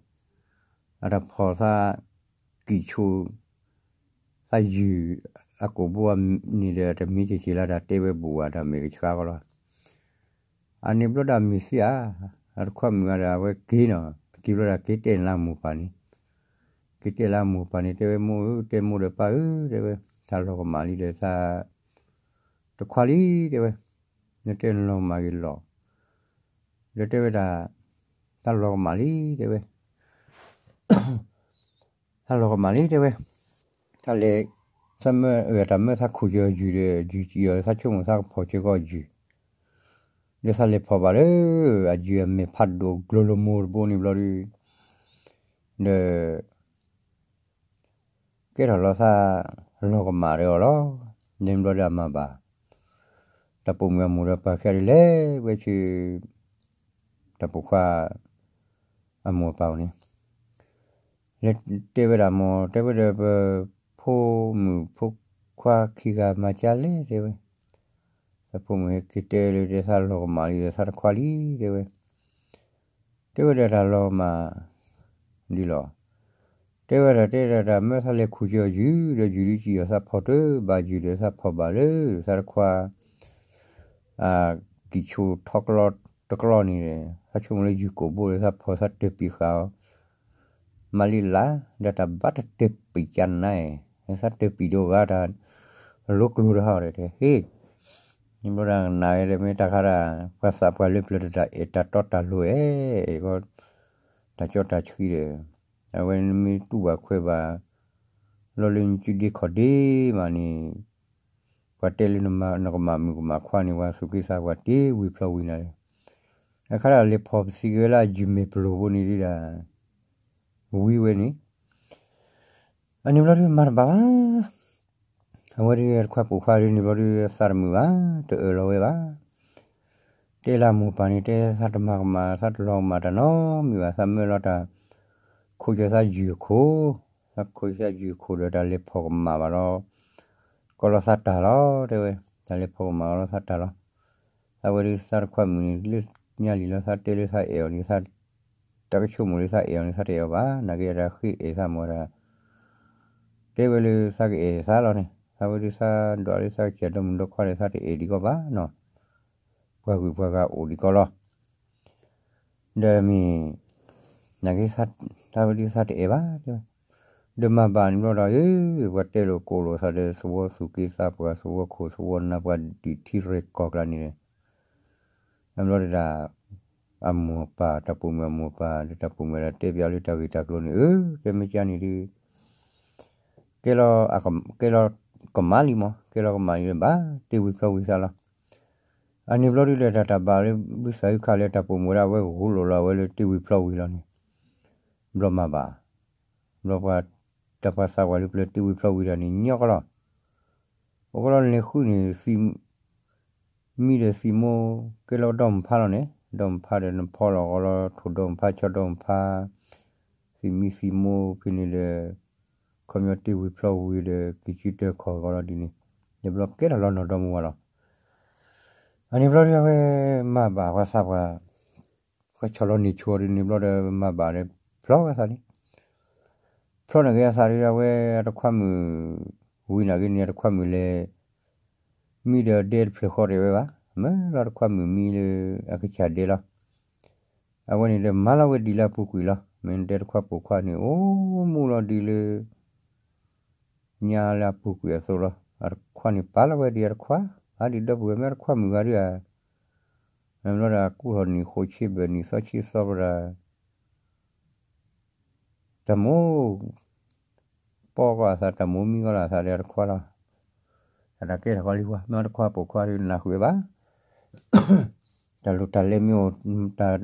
အတၢ်ဖီၣ်သး ကံၣ်ဆိ သးယုၢ်အကိာ်ဘိန့ၣ်ဒီး တမ့ၢ်က့ၤက့ၤလၢတၢ်တဲဝဲဘူးဝဲတၢ်မဲာ်ကဆှါကီလီၤ. အန့ၣ်ဘျီဒၣ်မ့ၢ်သ့ဧါ, အတခွါမုၣ်ဂၤဒီးအဝဲက့ၤနီၤ က့ၤဘျီဒၣ်က့ၤတဲလၢအမိၢ်ပၢ်န့ၣ်, က့ၤတဲလၢအမိၢ်ပၢ်န့ၣ် တဲဝဲမိၢ်ဧၢ တဲမိၢ်ဒီးပၢ်ဧၢ တဲဝဲ, သးလီၤကမၣ်လံဒီးသး တခွါလံ တဲဝဲ, နတဲနလီၤကမၣ်ဂ့ၤလီၤ, ဒီးတဲဝဲဒၣ်, သးလီၤကမၣ်လံ တဲဝဲ သးလီၤကမၣ်လံ တဲဝဲ, သးလဲၤ, သးမၢအတၢ်မၢသးခိၣ်က့ၤအီၤယုၢ်ဒီး ယုၢ်စံၣ်အီၤသးဆိကမိၣ်သးကဖီၣ်က့ၤကီၢ်ယုၢ်, ဒီးသးလဲၤဖီၣ်ဘၣ်လၢ အယုၢ်အမဲာ်ဖးဒိၣ်ကျိၤလိာ်မိၢ်တဘိန့ၣ်ဘျီဒု ဒီး ကဲထီၣ်လီၤသး လီၤကမၣ်ဒီးအီၤလီၤ. န့ၣ်ဘျီဒီးအမၤဘၣ် တၢ်ပိာ်မုၣ်အမိၢ်ဒီးပၢ်ခံဂၤဒုးလဲၤဝဲဆူ တၢ်ပိာ်ခွါ အမိၢ်အပၢ်အအိၣ်န့ၣ်, လဲၤတဲဝဲဒၣ်မိၢ် တဲဝဲဒီးပဖိမုၣ်ဖိခွါခံဂၤမၤကၢလဲၣ် တဲဝဲ, သးဖိမုၣ်ဟဲက့ၤတဲလၢတဲသးလီၤကမၣ်လံဒီးသးတခွါလံ တဲဝဲ တဲဝဲဒၣ်တၢ်လီၤမၢ် ဒ်လီၤ. တဲဝဲဒၣ်တဲဒၣ်တၢ်မၢသးလဲၤခူၣ်က့ၤအီၤယုၢ်ဒီးယုၢ်ဒုစံၣ်အီၤသးဖီၣ်တၢ်ဘၣ်ယုၢ်ဒီးသးဖီၣ်ဘၣ်လၢ သးတခွါ ကံၣ်ဆိထီကလီတကလီန့ၣ် သးဆိကမိၣ်လၢယုၢ်ကိာ်ဘိဒီးသးဖီၣ်သးတၢၢ်ပံာ်ဃာ်အီၤ မၤလံလၢ ဒီးတၢ်ဘၣ်တတၢၢ်ပံာ်ကနါအံၤ သးတၢၢ်ပံာ်ဒိၣ်ဂၤတၢ် လိကျိၤတဟီၣ်ဒီးတဲ ဟ့ၣ် န့ၣ်ဘျီဒၣ်ကနၣ်ဝဲဒီးမ့ၢ်တၢ်ခါဒၣ် ပှၤသးပှၢ်လၢပျၢၤတၢ်အဲၣ်တၢ်တီတၢ်လိၤအဲၣ် တၢ်ကၠီတၢ်ဆှံဒီး အဝဲနမ့ၢ်တူၢ်ဘၣ်ခွဲးဘၣ် လီၤလၢနစုဒ့ခီၣ်ဒ့မးန့ၣ် ပှၤတဲလၢနကမၣ်မုၣ်ကမၣ်ခွါန့ၣ် ပှၤသူၣ်က့သးပှၢ်တ့ဝံၤဖျီဝံၤနၤဒီး အခါဒၣ်လဲၤဖီၣ်ပသံက့ၤဝဲလၢအယုၢ်မဲာ်ပလိာ်ဘိန့ၣ်ဒၣ် ဝံၤဝဲန့ၣ် အန့ၣ်ဘျီဒုးမၤတဘၣ်ဘၣ် အဝဲဒၣ်တခွါပိာ်ခွါဒ်န့ၣ်ဘျီဒုးသးတမုာ်ဘၣ် တအၢၣ်လီၤဝဲဘၣ် တဲလၢအမိၢ်ပၢ်န့ၣ် တဲသးတမၤကမၣ် သးတလီၤကမၣ်တၢ်နီတမံၤဘၣ် သးမၢလီၤတၢ် ခိၣ်ကၢၤသးယုၢ်အခိၣ် သးခိၣ်ကၢၤသးယုၢ်အခိၣ်ဒီးတၢ်လဲၤဖီၣ်ကမၣ်ဘၣ်လီၤ ကီလီၤသးတၢ်လီၤ တဲဝဲ တၢ်လဲၤဖီၣ်ကမၣ်ကီလီၤသးတၢ်လီၤ သးဝဲဒၣ်သးတခွါမုၣ်န့ၣ် လၢညါလံလီၤ သးတဲလၢသးအဲၣ်အီၤန့ၣ် သး တၢ်ကဆိကမိၣ်လၢသးအဲၣ်အီၤန့ၣ် သးတအဲၣ်အီၤဘၣ် နာ်က့အတၢ်ဃ့အဲၣ်သးမၢဒၣ် တဲဝဲလၢသးကအဲၣ်သးလီၤန့ၣ် သးဝဲဒၣ်သးဒွးလၢသးကစၢ်ဒီမုၣ်ဒီခွါဒီး သးတအဲၣ်ဒံးကီးဘၣ်နီၤ ပှၤဂုၤပှၤဂၤအိၣ်ဒံးကီးလီၤ ဒီးမ့ၢ် နာ်က့ သးဝဲဒၣ်သးတအဲၣ်ဘၣ် တဲဝဲ ဒီးမၤဘၣ်န့ၣ်ဘျီဒီး ပှၤတဲလိာ်ကိးလိာ်သးဒီး သဝီသူၣ်က့သးပှၢ် သဝီခိၣ်သဝီနၢ် ပှၤဒုးထံရဲၣ်ကီၢ်ကျါန့ၣ် အဘျီဒၣ် အမိၢ်အပၢ် တၢ်ပိာ်မုၣ်အမိၢ်အပၢ် ဒီးတၢ်ပိာ်မုၣ်ဒၣ်တဲပၠးလၢတၢ်ဂ့ၢ်တၢ်ကျိၤန့ၣ် အၢ တဲမ့ၢ်ကါန့ၣ်ဒုး ကဲလီၤ ကဲလီၤကမၣ်လံမး ကဲလီၤကမၣ်လံလၢဘၣ် တ့ဝံၤဖျီဝံၤသးလီၤ အန့ၣ်ဘျီဒုးဒီးတၢ်တၢ်ဘၣ်လၢ ဘုသးအုးခါလၢတၢ်ပိာ်မုၣ်ဝဲဒၣ်အဝဲကဟူလိာ်လီၤအဝဲလၢတ့ဝံၤဖျီဝံၤလီၤန့ၣ် ဘျီမၤဘၣ် ဘျီပှၤ တၢ်ပှၤသးပှၢ်လၢပျၢၤတ့ဝံၤဖျီဝံၤဒီးန့ၣ် ညီကီလီၤ အိၣ်ကီလီၤလဲၤဃုန့ၣ် မံဒီးသံမိၢ် ကဲလီၤဒီမုၢ်ဖါလီၤန့ၣ် ဒီမုၢ်ဖါဒီးနဖီလီၤကီလီၤ ထိၣ်ဒီမုၢ်ဖါ ဆီဒီမုၢ်ဖါ သံမံသံမိၢ်ဖဲန့ၣ်ဒီး ခီပညီတ့ဝံၤဖျီဝံၤဒီး ကံၢ်စုတၢခီၣ်ကီလီၤဒ်န့ၣ် ယဘျီကဲထီၣ်လီၤနီၢ်ဒီမုၢ်ဝါလီၤ အန့ၣ်ဘျီဒုးအဝဲ မၤဘၣ်ပှၤသးပှၢ် ပှၤဆီၣ်လီၤန့ၢ်ဆိဒ်န့ၣ်ဘျီဒီး မၤဘၣ်ဒီး ဖျီဝဲသးန့ၣ် ဖျီန့ၢ်က့ၤအသးဒုးအဝဲအတခွါမုၣ် ဝံၤနာ်က့န့ၣ် အတခွါမုၣ်လဲၤ မံဒီးဒဲတဖျၢၣ်ဃီတဲဝဲဘၣ် မၢလီၤတခွါမုၣ်မံလၢ အကစၢ်ဒဲလီၤ အဝဲန့ၣ်ဒီးမၤလီၤဝဲဒ်လၢအပူၤကွံာ်လီၤ မ့ၢ်တဲတခွါပိာ်ခွါန့ၣ် အိၣ်မူလီၤဒ်လၢ ညါလၢအပူၤကွံာ်အသိးလီၤ အတခွါန့ၣ်ပာ်လီၤဝဲဒ်အတခွါ အါဒံးဒီပုၢ်ဝဲၢ်မ့ၢ်အတခွါမုၣ်ဂၤဒုးဧါ မ့ၢ်ဘျီဒီးကူၣ်ထီၣ်နံၣ်ဃိးဆံဘၢၣ်နံၣ်သီဆံသီဘျီဒီး တၢ်မိၢ် ပီၢ်ကီၢ်အသး တၢ်မိၢ်မံကီၢ်လၢအသးဒီးအတခွါလီၤ. တၢ်တၢ်ကဲထီၣ်ဃီလံဝါ မ့ၢ်အတခွါပိာ်ခွါဒုးနၢ်ဃုာ်ဝဲဘၣ်. တၢ်လိၣ်တၢ်လဲမ့ၢ်အိၣ် တၢ်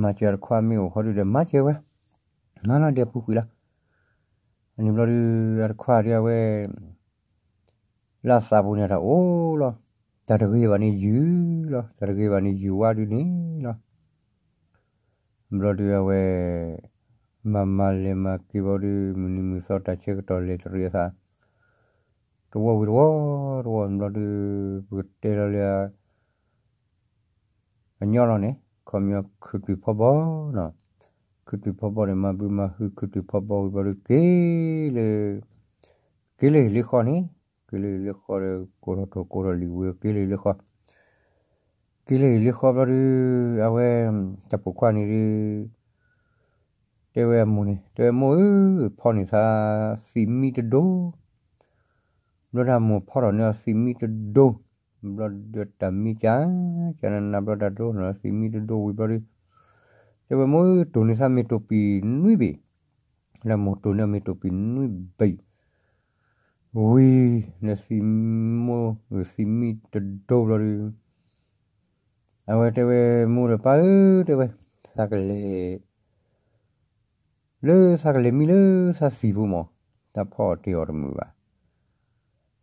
မၤစၢၤအတခွါမ့ၢ်အိၣ်ဃီဒုးဒီးမၤစၢၤဝဲ, မၤလီၤဒဲးပူၤကွံာ်လီၤ. အန့ၣ်ဘျီဒုး အတခွါဒုးအဝဲ လၢအသးပူၤန့ၣ်တၢ်အိၣ်လီၤ. တၢ်တဂ့ၤဘၣ်န့ၣ်ယုၢ်လီၤ. တၢ်တဂ့ၤဘၣ်န့ၣ်ယုၢ်ဝါဒုးန့ၣ်လီၤ. ဘျီဒုးအဝဲ မၤမၤလဲၤမၤက့ၤဘျီဒုး မုၢ်နံၤမုၢ်သီတၢ်ဆၢကတီၢ်လဲၤတရံးအသး တဝီဝံၤတဝီ တဝီဘျီဒုး ပကတဲလီၤလၢ အညီလီၤန့ၣ် ခီပညီခုးတွံၢ်ဖီဘီနီၤ, ခုးတွံၢ်ဖီဘီန့ၣ် မၤဘုမၤဟုခုးတွံၢ်ဖီဘီဝံၤဘျီဒုး က့ၤလၢ က့ၤလၢဟံၣ်လ့ဃီန့ၣ်, က့ၤလၢဟံၣ်လ့ဃီဒီး ကိးထီၣ်ထိၣ်ကိးထီၣ်လံာ်ဝံၤ က့ၤလၢဟံၣ်လ့ဃီ, က့ၤလၢဟံၣ်လ့ဃီဘျီဒုး အဝဲ တၢ်ပိာ်ခွါန့ၣ်ဒုး တဲဝဲအမိၢ်န့ၣ် တဲဝဲမိၢ်ဧၢ, ဖီန့ၢ်သးသံးမံတဒိ, ဘျီဒုးအမိၢ်ဖီထီၣ်န့ၢ်အီၤသံးမံတဒိ, ဘျီဒုးတၢ်မံကၢ် ကၢ်နးနးဘျီဒုးဒိန့ၢ်သံးမံတဒိဝံၤဘျီဒုး တဲဝဲမိၢ်ဧၢ တိၢ်န့ၢ်သးမ့ၢ်တိၢ်ပံၤနွံဘ့ၣ်, လၢမိၢ်တိၢ်န့ၢ်မ့ၢ်တိၢ်ပံၤနွံဘ့ၣ် ဝံၤ လၢသံးမိၢ် သံးမံတဒိဘျီဒုး အဝဲတဲဝဲမိၢ်ဒီးပၢ်ဧၢ တဲဝဲ သးကလဲၤ လၢသးကလဲၤမံလၢသးသံးပူၤမး, တၢ်ဖီအီၣ်တ့ၢ်အီၣ်တမုာ်ဘၣ်,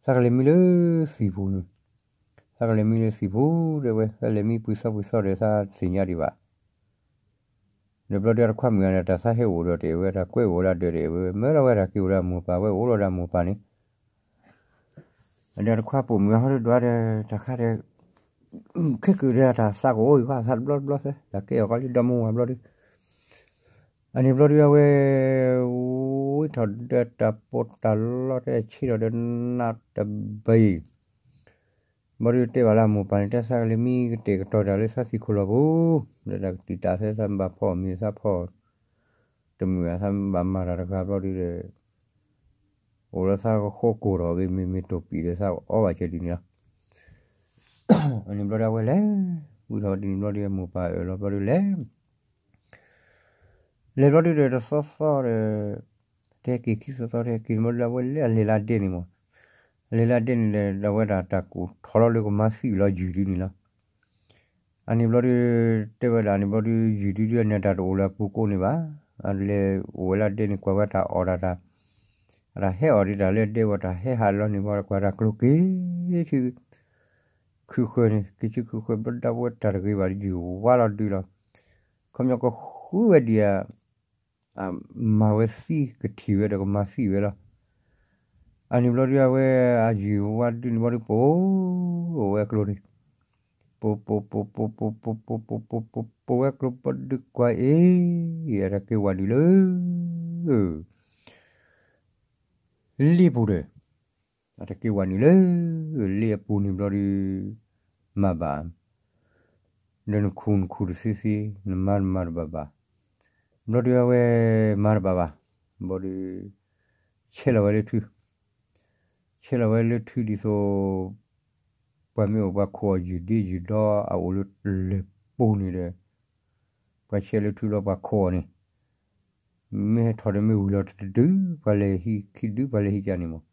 သးကလဲၤမံလၢသံးပူၤန့ၣ်, သးကလဲၤမံလၢသံးပူၤ တဲဝဲ သးလဲၤမံပှ့ၤသီပှ့ၤသီဒီးသးသ့ၣ်ညါဒံးဘၣ် ဒီးဘျီဒုးအတခွါမုၣ်ဂၤန့ၣ် တၢ်သးဟဲအိၣ်ဒီးတအဲၣ်ဝဲ တၢ်ကွဲအိၣ်ဝဲဒၣ်ဒီးတအဲၣ်ဝဲ မၢလီၤဝဲတၢ်က့ၤအိၣ်ဒီးအမိၢ်ပၢ်ဝဲအိၣ်လီၤဒီးအမိၢ်ပၢ်န့ၣ်, ဒီးအတခွါပိာ်မုၣ်ဂၤဟီဒုးဒွးဒီး တၢ်ခါဒီး ခဲကၢၣ်ဒီးတၢ်သးကအိၣ်အံၤဃီ သးတဘျီတဘျီသၢ တၢ်ကဲအီၤဃီလံဒီမါဝၤဘျီဒုး, အန့ၣ်ဘျီဒုးအဝဲ ဝံထီၣ်ဒီးတၢ်ပိာ်တၢ်လီတၢ်ဆံးထီၣ်ဒီးနးတဘ့ၣ် ဘျီဒုးတဲဘၣ်လၢအမိၢ်ပၢ်န့ၣ် တဲသးကလဲၤမံကတဲာ်ကတီၤတၢ်လၢသးသံးခိၣ်လီၢ်ပူၤ, လၢတၢ်ကတုၤတၢ်သဲသးဘၣ်ဖီအီၣ်မ့ၤသးဖီ တမုာ်ဘၣ်သးဘၣ်မၤတၢ်တဂၤဘျီဒုးဒီး အိၣ်လၢသးကဃိကိၢ်ထီၣ်ဂ့ၤ မ့မ့ၢ်တိၢ်ပံၤဒီးသးအီဘၣ်ကဲဒ်န့ၣ်လီၤ. အန့ၣ်ဘျီဒုးအဝဲလဲၤ ဝံထီၣ်ဒ်န့ၣ်ဘျီဒုးအမိၢ်ပၢ်အၢၣ်လီၤဘျီဒုးလဲၤ လဲၤဘျီဒုးဒီးတသီသီဒီး တဟဲက့ၤခံသီသီတဟဲက့ၤဘျီဒုးအဝဲလဲၤအလဲၤလၢဒဲန့ၣ်မး, အလဲၤလၢဒဲန့ၣ်ဒီး အဝဲဒၣ်တၢ်ကူၣ်ထီၣ်လီၤလၢကမၤသံလီၤယုၢ်ဒုးန့ၣ်လီၤ. အန့ၣ်ဘျီဒုး တဲဝဲဒၣ်န့ၣ်ဘျီဒုး ယုၢ်ဒုးဒုးအန့ၣ်တၢ်တအိၣ်လၢအပူၤကိးန့ၣ်ဘၣ်, အလဲၤအိၣ်ဝဲလၢဒဲန့ၣ် ကွၢ်ဝဲတၢ်အီၣ်တၢ်တၢ် အတၢ်ဟဲအီၣ်ဒံးတၢ်လၢဒဲဝဲတၢ်ဟဲဟးလီၤန့ၣ်ဘျီ ကွၢ်တၢ်ကျိၤက့ၤဆူ ခုဃၢၤန့ၣ် က့ၤဆူခုဃၢၤဘျီဒုးအဝဲတၢ်တဂ့ၤဘၣ်ယုၢ်ဝါလီၤဒုးလီၤ. ခီပညီကဃုဝဲဒံးဧါ မၤဝဲသံကထံၣ်ဝဲဒီးကမၤသံဝဲလီၤ. အန့ၣ်ဘျီဒုးအဝဲအယုၢ်ဝါဒုးန့ၣ်ဘျီဒုး ပိာ်ဝဲကျိၤန့ၣ်, ပိာ်ပိာ်ပိာ်ပိာ်ပိာ်ပိာ်ပိာ်ပိာ်ပိာ်ပိာ်ပိာ်ဝဲကျိၤဘျီဒုးကွၢ်အ့ၣ် အတၢ်က့ၤဝဲဒုးလၢ လ့ပူၤဒီး အတၢ်က့ၤဝဲဒုးလၢ လ့အပူၤန့ၣ်ဘျီဒုး မၤဘၣ် ဒီးနခူၣ်နခူၣ်တသ့သ့ နမၤနမၤတဘၣ်ဘၣ်. ဘျီဒုးအဝဲမၤတဘၣ်ဘၣ်. ဘျီဒုး ဆဲးလီၤဝဲလၢထု, ဆဲးလီၤဝဲလၢထုဒ်သိး ပှၤမ့ၢ်အိၣ်ပှၤခိးအီၤယုၢ်ဒ့ယုၢ်ဒီအအိၣ်လၢလၢၢ်ပူၤန့ၣ်ဒီး ပှၤဆဲးလၢထုလီၤပှၤခိးအီၤန့ၣ် မ့ၢ်ဟဲထီၣ်ဒီးမ့ၢ်ဝံၤလီၤတဒု ပှၤလဲၤဟံးခံဒု ပှၤလဲၤဟံးကၢန့ၣ်မး.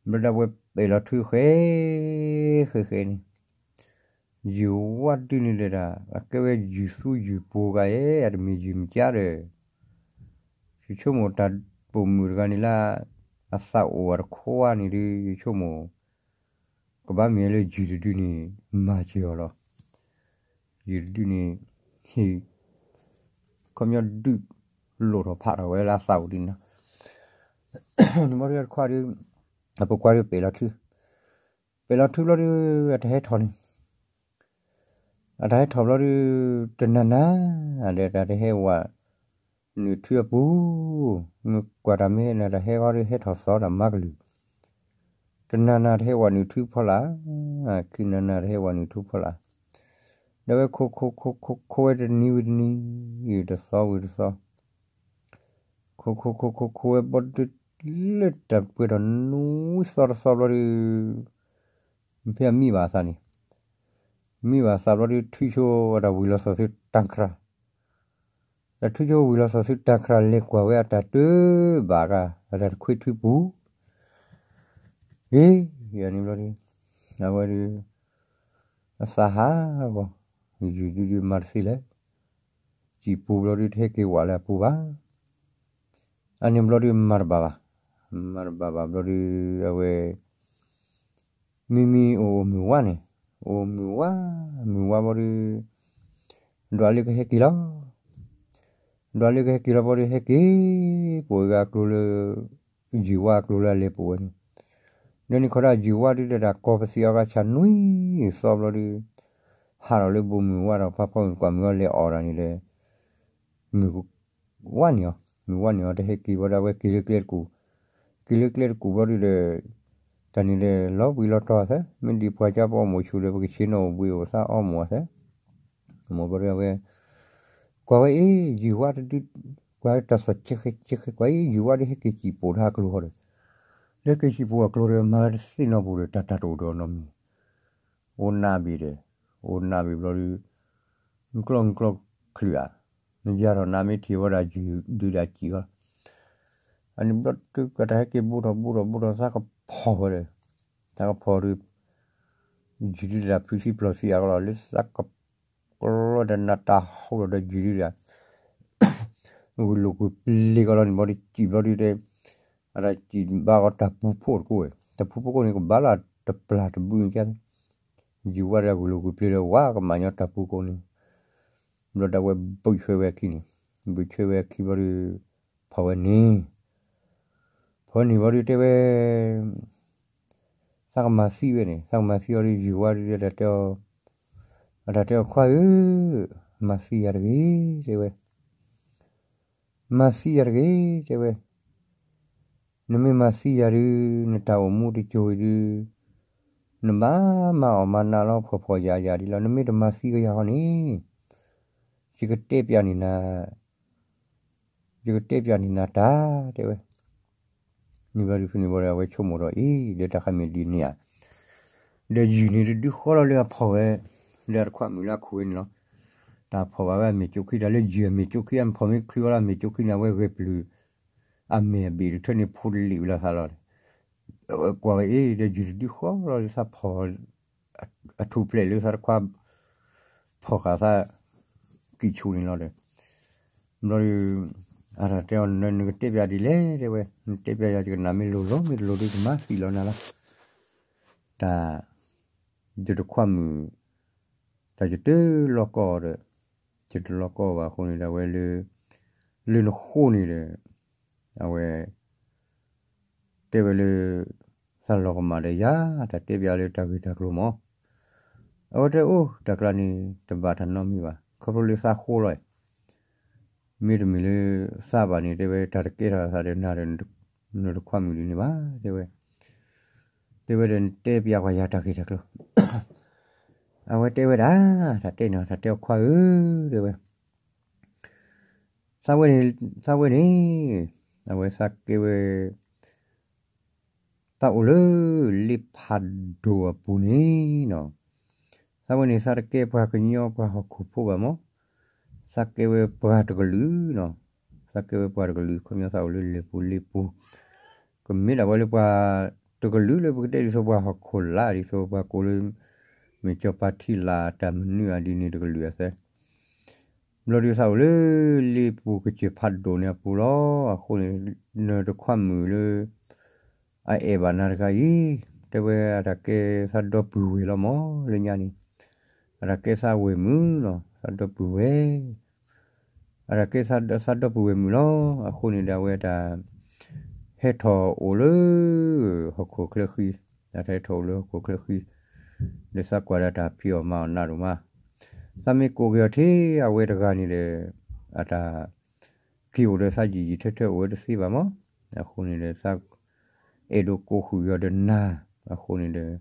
ဘျီဒၣ်ဝဲပဲာ်လီၤထုဃဲ ဃဲဃဲန့ၣ် ယုၢ်ဝါဒုးန့ၣ်ဒီးဒၣ် အကဲဝဲယုၢ်သူယုၢ်ပူၤဂၤဧဲ အတမ့ၢ်ယုၢ်မကၢဒီး ယဆိကမိၣ်တၢ်ပိာ်မုၣ်တဂၤန့ၣ်လၢ အသးအိၣ်အတခွါန့ၣ်ဒီး ယဆိကမိၣ် ကဘၣ်မ့ၢ်လၢယုၢ်တဒုန့ၣ် မၤစၢၤအီၤလီၤ. ယုၢ်တဒုန့ၣ် ဟ့ၣ် ခီပညီဒုးလိၣ်ထီၣ်ဖးထီၣ်ဝဲလၢအသးအိၣ်ဒ်န့ၣ်လီၤ. န့ၣ်ဘျီဒုးအတခွါဒီး အပိာ်ခွါဒီးပဲာ်လီၤထု, ပဲာ်လီၤထုဘျီဒုး အတၢ်ဟဲထီၣ်န့ၣ် အတၢ်ဟဲထီၣ်ဘျီဒုး တနၤနၤ ဒီးတၢ်တဟဲဝဲ နုာ်ထုအပူၤ, မ့ၢ်ကွၢ်တၢ်မ့ၢ်ဟဲန့ၣ် တၢ်ဟဲဃီဒီးဟဲထီၣ်သီတၢ်မၤကလုၢ်, တနၤနၤတဟဲဝဲနုာ်ထုဖီလာ်, ခံနၤနၤတဟဲဝဲနုာ်ထုဖီလာ်, ဒီးဝဲခိခိခိခိခိဝဲတနံၤဝံၤတနံၤ, တသီဝံၤတသီ ခိခိခိခိခိဝဲဘျီဒုး လၢတၢ်ပှဲၤထီၣ်နွံသီတသီဘျီဒုး မ့ၢ်ဖဲအမံဘၣ်အသးန့ၣ်, မံဘၣ်သးဘျီဒုး ထုဆိဝဲဒၣ်ဝံၤလီၤသီၣ်သုတၢ်ခရၣ်, ဒီးထုဆိဝံၤလီၤသီၣ်သုတၢ်ခရၣ် လဲၤကွၢ်ဝဲအတၢ်တဘၣ်ကါ အတၢ်တခွဲးထွံပူၤ, အ့ အန့ၣ်ဘျီဒုး အဝဲဒုး အသးဟးဂီၤ, ယုၢ်ဒုးဒုးမၤတသ့လဲၣ်, စံာ်ပူၤဘျီဒုး တဟဲက့ၤဝးလၢအပူၤဘၣ်. အန့ၣ်ဘျီဒုးမၤတဘၣ်ဘၣ်, မၤတဘၣ်ဘၣ်ဘျီဒုး အဝဲ မံမံအိၣ်အိၣ်မုၢ်ဝါန့ၣ်, အိၣ်မုၢ်ဝါ, မုၢ်ဝါဘျီဒုး ဒွးလၢကဟဲက့ၤလီၤ, ဒွးလၢကဟဲက့ၤလီၤဘျီဒုး ဟဲက့ၤ ပှၤဂၤအကျိၤလၢ ယုၢ်ဝါအကျိၤလၢအလဲၤပူၤဝဲန့ၣ်, ဒီးန့ၣ်ခီဒၣ်ယုၢ်ဝါဒုးဒီး တၢ်ကီၤပသံးအီၤဂၤဆၢနွံသီဘျီဒုး ဟးထီၣ်လၢဘိၣ်မုၢ်ဝါဒီး ဖးဖီမုၢ်ကွၢ်မုၢ်အီၤလဲၤအီၣ်တၢ်န့ၣ်ဒီး မုၢ်ဝါန့ၢ်အီၤ, မုၢ်ဝါန့ၢ်အီၤ တဟဲက့ၤဘၣ်ဒီး အဝဲက့ၤလၢကျဲတကူၣ်, က့ၤလၢကျဲတကူၣ်ဘျီဒုးဒီး တၢ်န့ၣ်ဒီး လီၤဘှံးလီၤတီၤသၢ, မ့ၢ်ဒ်ပှၤကၠါပအီၣ်မူးဆူၣ်ဒီး ပကဆ့ၣ်နီၤအိၣ်ဘှံးအိၣ်သၣ်အီၣ်မူးအီၤသၢ, မ့ၢ်ဘျီဒုးအဝဲ ကွၢ်ဝဲအ့ၣ် ယုၢ်ဝါတဒုး, ကွၢ်တၢ်သီၣ်ကဲဃဲကဲဃဲ ကွၢ်အ့ၣ် ယုၢ်ဝါဒုးဟဲက့ၤစံာ်ပိာ်တၢ်အကျိၤဃီဒီး, လၢက့ၤစံာ်ပိာ်အကျိၤဒီး မၤဝဲတသ့ၣ်နီၣ်ပူၤဒီး တၢ်တၢ်တအိၣ်ဒီးနီတမံၤ, အိၣ်နးဘ့ၣ်ဒီး, အိၣ်နးဘ့ၣ်ဘျီဒုး မုၢ်ကျီၢ်မုၢ်ကျီၢ်ချုးဧါ, မ့ၢ်ယၤထီၣ်နးမ့ၢ်ထံၣ်ဝဲဒၣ်ယုၢ်ဒုးဒၣ်စံာ်ဃီ, အန့ၣ်ဘျီဒုး ကတၢ်ဟဲက့ၤဘူးထီၣ်ဘူးထီၣ်ဘူးထီၣ် သးကဖီၣ်ဝဲဒီး, သးကဖီၣ်ဒုး ယုၢ်ဒုးဒၣ်ဖုးသံပျီၢ်သံအကလီၢ်လၢသးကပီၤလီၤဒီးနးတၢ်ဟူဒီးယုၢ်ဒုးဒၣ် ဂုာ်လိာ်ကွံာ်ပျ့ၤကီးလီၤန့ၣ်ဘျီဒုး စံာ်ဘျီဒုးတဲ, အတၢ်စံာ်ဘၣ်ကီးတၢ်ပူၤဖှိၣ်တကိးဝဲ, တၢ်ပူၤဖှိၣ်ကိးန့ၣ် ကဘၣ်လၢတပျၢ်တဘုန့ၣ်ကဲ, ယုၢ်ဝါဒီးဂုာ်လိာ်ကွံာ်ပျ့ၤဒီး ဝါကမၤညီတၢ်ပူၤကိးန့ၣ်, ဘျီဒၣ်ဝဲဘုးဆွဲဝဲအခံန့ၣ်, ဘုးဆွဲဝဲအခံဘျီဒုး ဖီၣ်ဝဲန့ၣ် ဖီၣ်န့ၣ်ဘျီဒုးတဲဝဲ သးကမၤသံဝဲန့ၣ်, သးကမၤသံအီၤဒုး ယုၢ်ဝါဒုး အတၢ်တဲအီၤခွါဧၢ, မၤသံယၤတဂ့ၤ, တဲဝဲ, မၤသံယၤတဂ့ၤ, တဲဝဲ, နမ့ၢ်မၤသံယၤဒုး နတၢ်အိၣ်မူတစိၤအံၤဒုး နဘၣ်မၤအီၣ်မၤနးလီၤ ဖှီၣ်ဖှီၣ်ယာ်ယာ်ဒ်လီၤ, နမ့ၢ်တမၤသံကယၤဃီန့ၣ် ယကတဲပျးန့ၢ်နၤ ယကတဲပျးန့ၢ်နၤတၢ်, တဲဝဲ, န့ၣ်ဘျီဒုးဖဲန့ၣ်ဘျီဒီး အဝဲဆိကမိၣ်ဒီးအံၤ ဒီးတၢ်ခါမ့ၢ်ဒ်န့ၣ်ဧါ, ဒီးယုၢ်န့ၣ်တဒုဃီလီၤလၢအဖီၣ်ဝဲ လၢအတခွါမုၣ်လၢအခိၣ်ဝဲန့ၣ်လီၤ, တၢ်ဖီၣ်ဘၣ်ဝဲအမဲာ်ကၠိခံ တၢ်လၢယုၢ်အမဲာ်ကၠိခံ အဖီၣ်မ့ၢ်ချုးအီၤလၢအမဲာ်ကၠိခံန့ၣ် အဝဲဂဲၤပျုၢ် အမဲာ်အဘ့ၣ်တထၢန့ၣ် ဖိတလံာ်ဝံၤလီၤသးလီၤ, အဝဲကွၢ်ဝဲအံၤ ဒီးယုၢ်တဒုဃီလီၤလၢသးဖီၣ် အထူၣ်ဖျဲးလၢသးတခွါ ဖီၣ်ဃာ်သး ကံၢ်ဆူၣ်န့ၣ်လီၤဒီး, ဘျီဒုး အတၢ်တဲအီၤ နကတဲပျးဒ်လဲၣ် တဲဝဲ, နတဲပျးယၤ ယကနၣ်မ့ၢ်လိၤလိၤ မ့ၢ်တလိၤဒုး ကမၤသံလီၤနၤလီၤ, တၢ် ယတခွါမုၣ် တၢ်ယတလီၢ်ကီၢ်ဒီး ယတလီၢ်ကီၢ်ဘၣ်အဃိန့ၣ်ဒီး အဝဲလၢ လၢနဃိန့ၣ်ဒီး အဝဲ တဲဝဲလၢ သးလီၤကမၣ်ဒီးယၤ တၢ်တဲပျးလၢတၢ်ဂ့ၢ်တၢ်ကျိၤမး, အဝဲတဲအိၣ် တၢ်ကျါန့ၣ် တဘၣ်တၢ်နီတမံၤဘၣ် ခီဖျိလၢသးဃိလီၤ, မ့တမ့ၢ်လၢသးဘၣ်န့ၣ် တဲဝဲ တၢ်တကဲထီၣ်အသးဒီးနၤဒီး နတခွါမုၣ်ဒ်န့ၣ်ဘၣ် တဲဝဲ, တဲဝဲဒီးနတဲပျးကွၢ်ယၤတၢ်ဂ့ၢ်တၢ်ကျိၤ အဝဲတဲဝဲဒၣ် တၢ်တဲန့ၣ် တၢ်တဲအီၤခွါဧၢ တဲဝဲ, သးဝဲန့ၣ် သးဝဲန့ၣ် အဝဲသးကဲဝဲ သးအိၣ်လၢလ့ဖးဒိၣ်အပူၤန့ၣ်နီၤ, သးဝဲန့ၣ် သးတကဲပှၤကညီပှၤဟီၣ်ခိၣ်ဖိဘၣ်မး, သးကဲဝဲပှၤတကလုာ်နီၤ, သးကဲဝဲပှၤတကလုာ် ခီပညီသးအိၣ်လၢလ့ပူၤလ့ပူၤ, ကမ့ၢ်ဒၣ်ဝဲလၢပှၤတကလုာ်လၢပကတဲဒ်သိးပှၤဟီၣ်ခိၣ်လာ် ဒ်သိးပှၤကိးလၢ မ့ၢ်ကၠီၤပၤထံလာ်တၢ်မနုၤအဒ်န့ၣ်တကလုာ်အသၢ ဘျီဒုးသးအိၣ်လၢလ့ပူၤကစၢၢ်ဖးဒိၣ်န့ၣ်အပူၤလီၤ. အဃိန့ၣ် နတခွါမုၣ်လၢ အအဲၣ်ဘၣ်နၤတဂၤအံၤ တဲဝဲအတၢ်ကဲသးဒီပုၢ်ဝဲၢ်လီၤမး လၢညါန့ၣ် အတၢ်ကဲသးဝဲၢ်မုၣ်နီၤ သးဒီပုၢ်ဝဲၢ် အတၢ်ကဲသးဒီပုၢ်ဝဲၢ်မုၣ်လီၤ. အဃိန့ၣ်ဒီးအဝဲတၢ် ဟဲထီၣ်အိၣ်လၢ ဟီၣ်ခိၣ်ချၢဃံ, တၢ်ဟဲထီၣ်အိၣ်လၢဟီၣ်ခိၣ်ချၢဃံ, ဒီးသးကွၢ်ဒီးတၢ်ဖံးအီၣ်မၤအီၣ်နးဒိၣ်မး, သးမ့ၢ်ကိးက့ၤအီၤထဲအဝဲတဂၤန့ၣ်ဒီး အတၢ် က့ၤအိၣ်ဒီးသးယံာ်ယံာ်ထၢထၢအိၣ်ဝဲတသ့ဘၣ်မး, အဃိန့ၣ်ဒီးသး အဲၣ်ဒိးကိးဃုာ်က့ၤအီၤဒီးနၤ, အဃိန့ၣ်ဒီး သး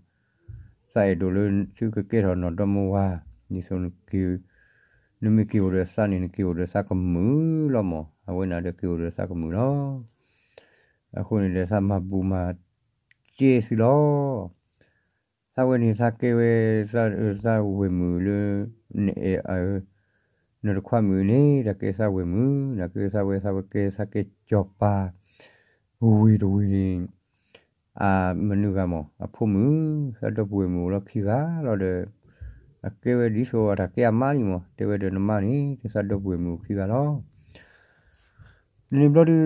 အဲၣ်ဒိးလၢသုကကဲထီၣ်နီၢ်ဒီမါဝၤ, ဒ်သိး နမ့ၢ်က့ၤအိၣ်ဒီးသးန့ၣ် နက့ၤအိၣ်ဒီးသးကမုာ်လီၤမး, အဝဲန့ၣ်ဒီးက့ၤအိၣ်ဒီးသးကမုာ်လီၤ. အဃိန့ၣ်ဒီးသးမၤဘူၣ်မၤစ့သုလီၤ. သးဝဲန့ၣ် သးကဲဝဲ သးဝဲမုာ်လၢ နအဲၣ် နတခွါမုာ်န့ၣ် တၢ်ကဲသးဝဲမုာ်, နကဲသးဝဲ သးဝဲကဲ သးကဲစီၤပၤ ဝ့ၢ်တဝ့ၢ်န့ၣ် အမနုၤဂၤမး အဖိမုၣ်, သးဒီပုၢ်ဝဲၢ်မုၣ်အိၣ်လီၤခံဂၤလီၤဒီး အကဲဝဲဒ်သိးအတၢ်ကဲအမါလံမး, တဲဝဲဒီးနမါန့ၣ် တသးဒီပုၢ်ဝဲၢ်မုၣ်အိၣ်ခံဂၤလီၤ. န့ၣ်ဘျီဒုး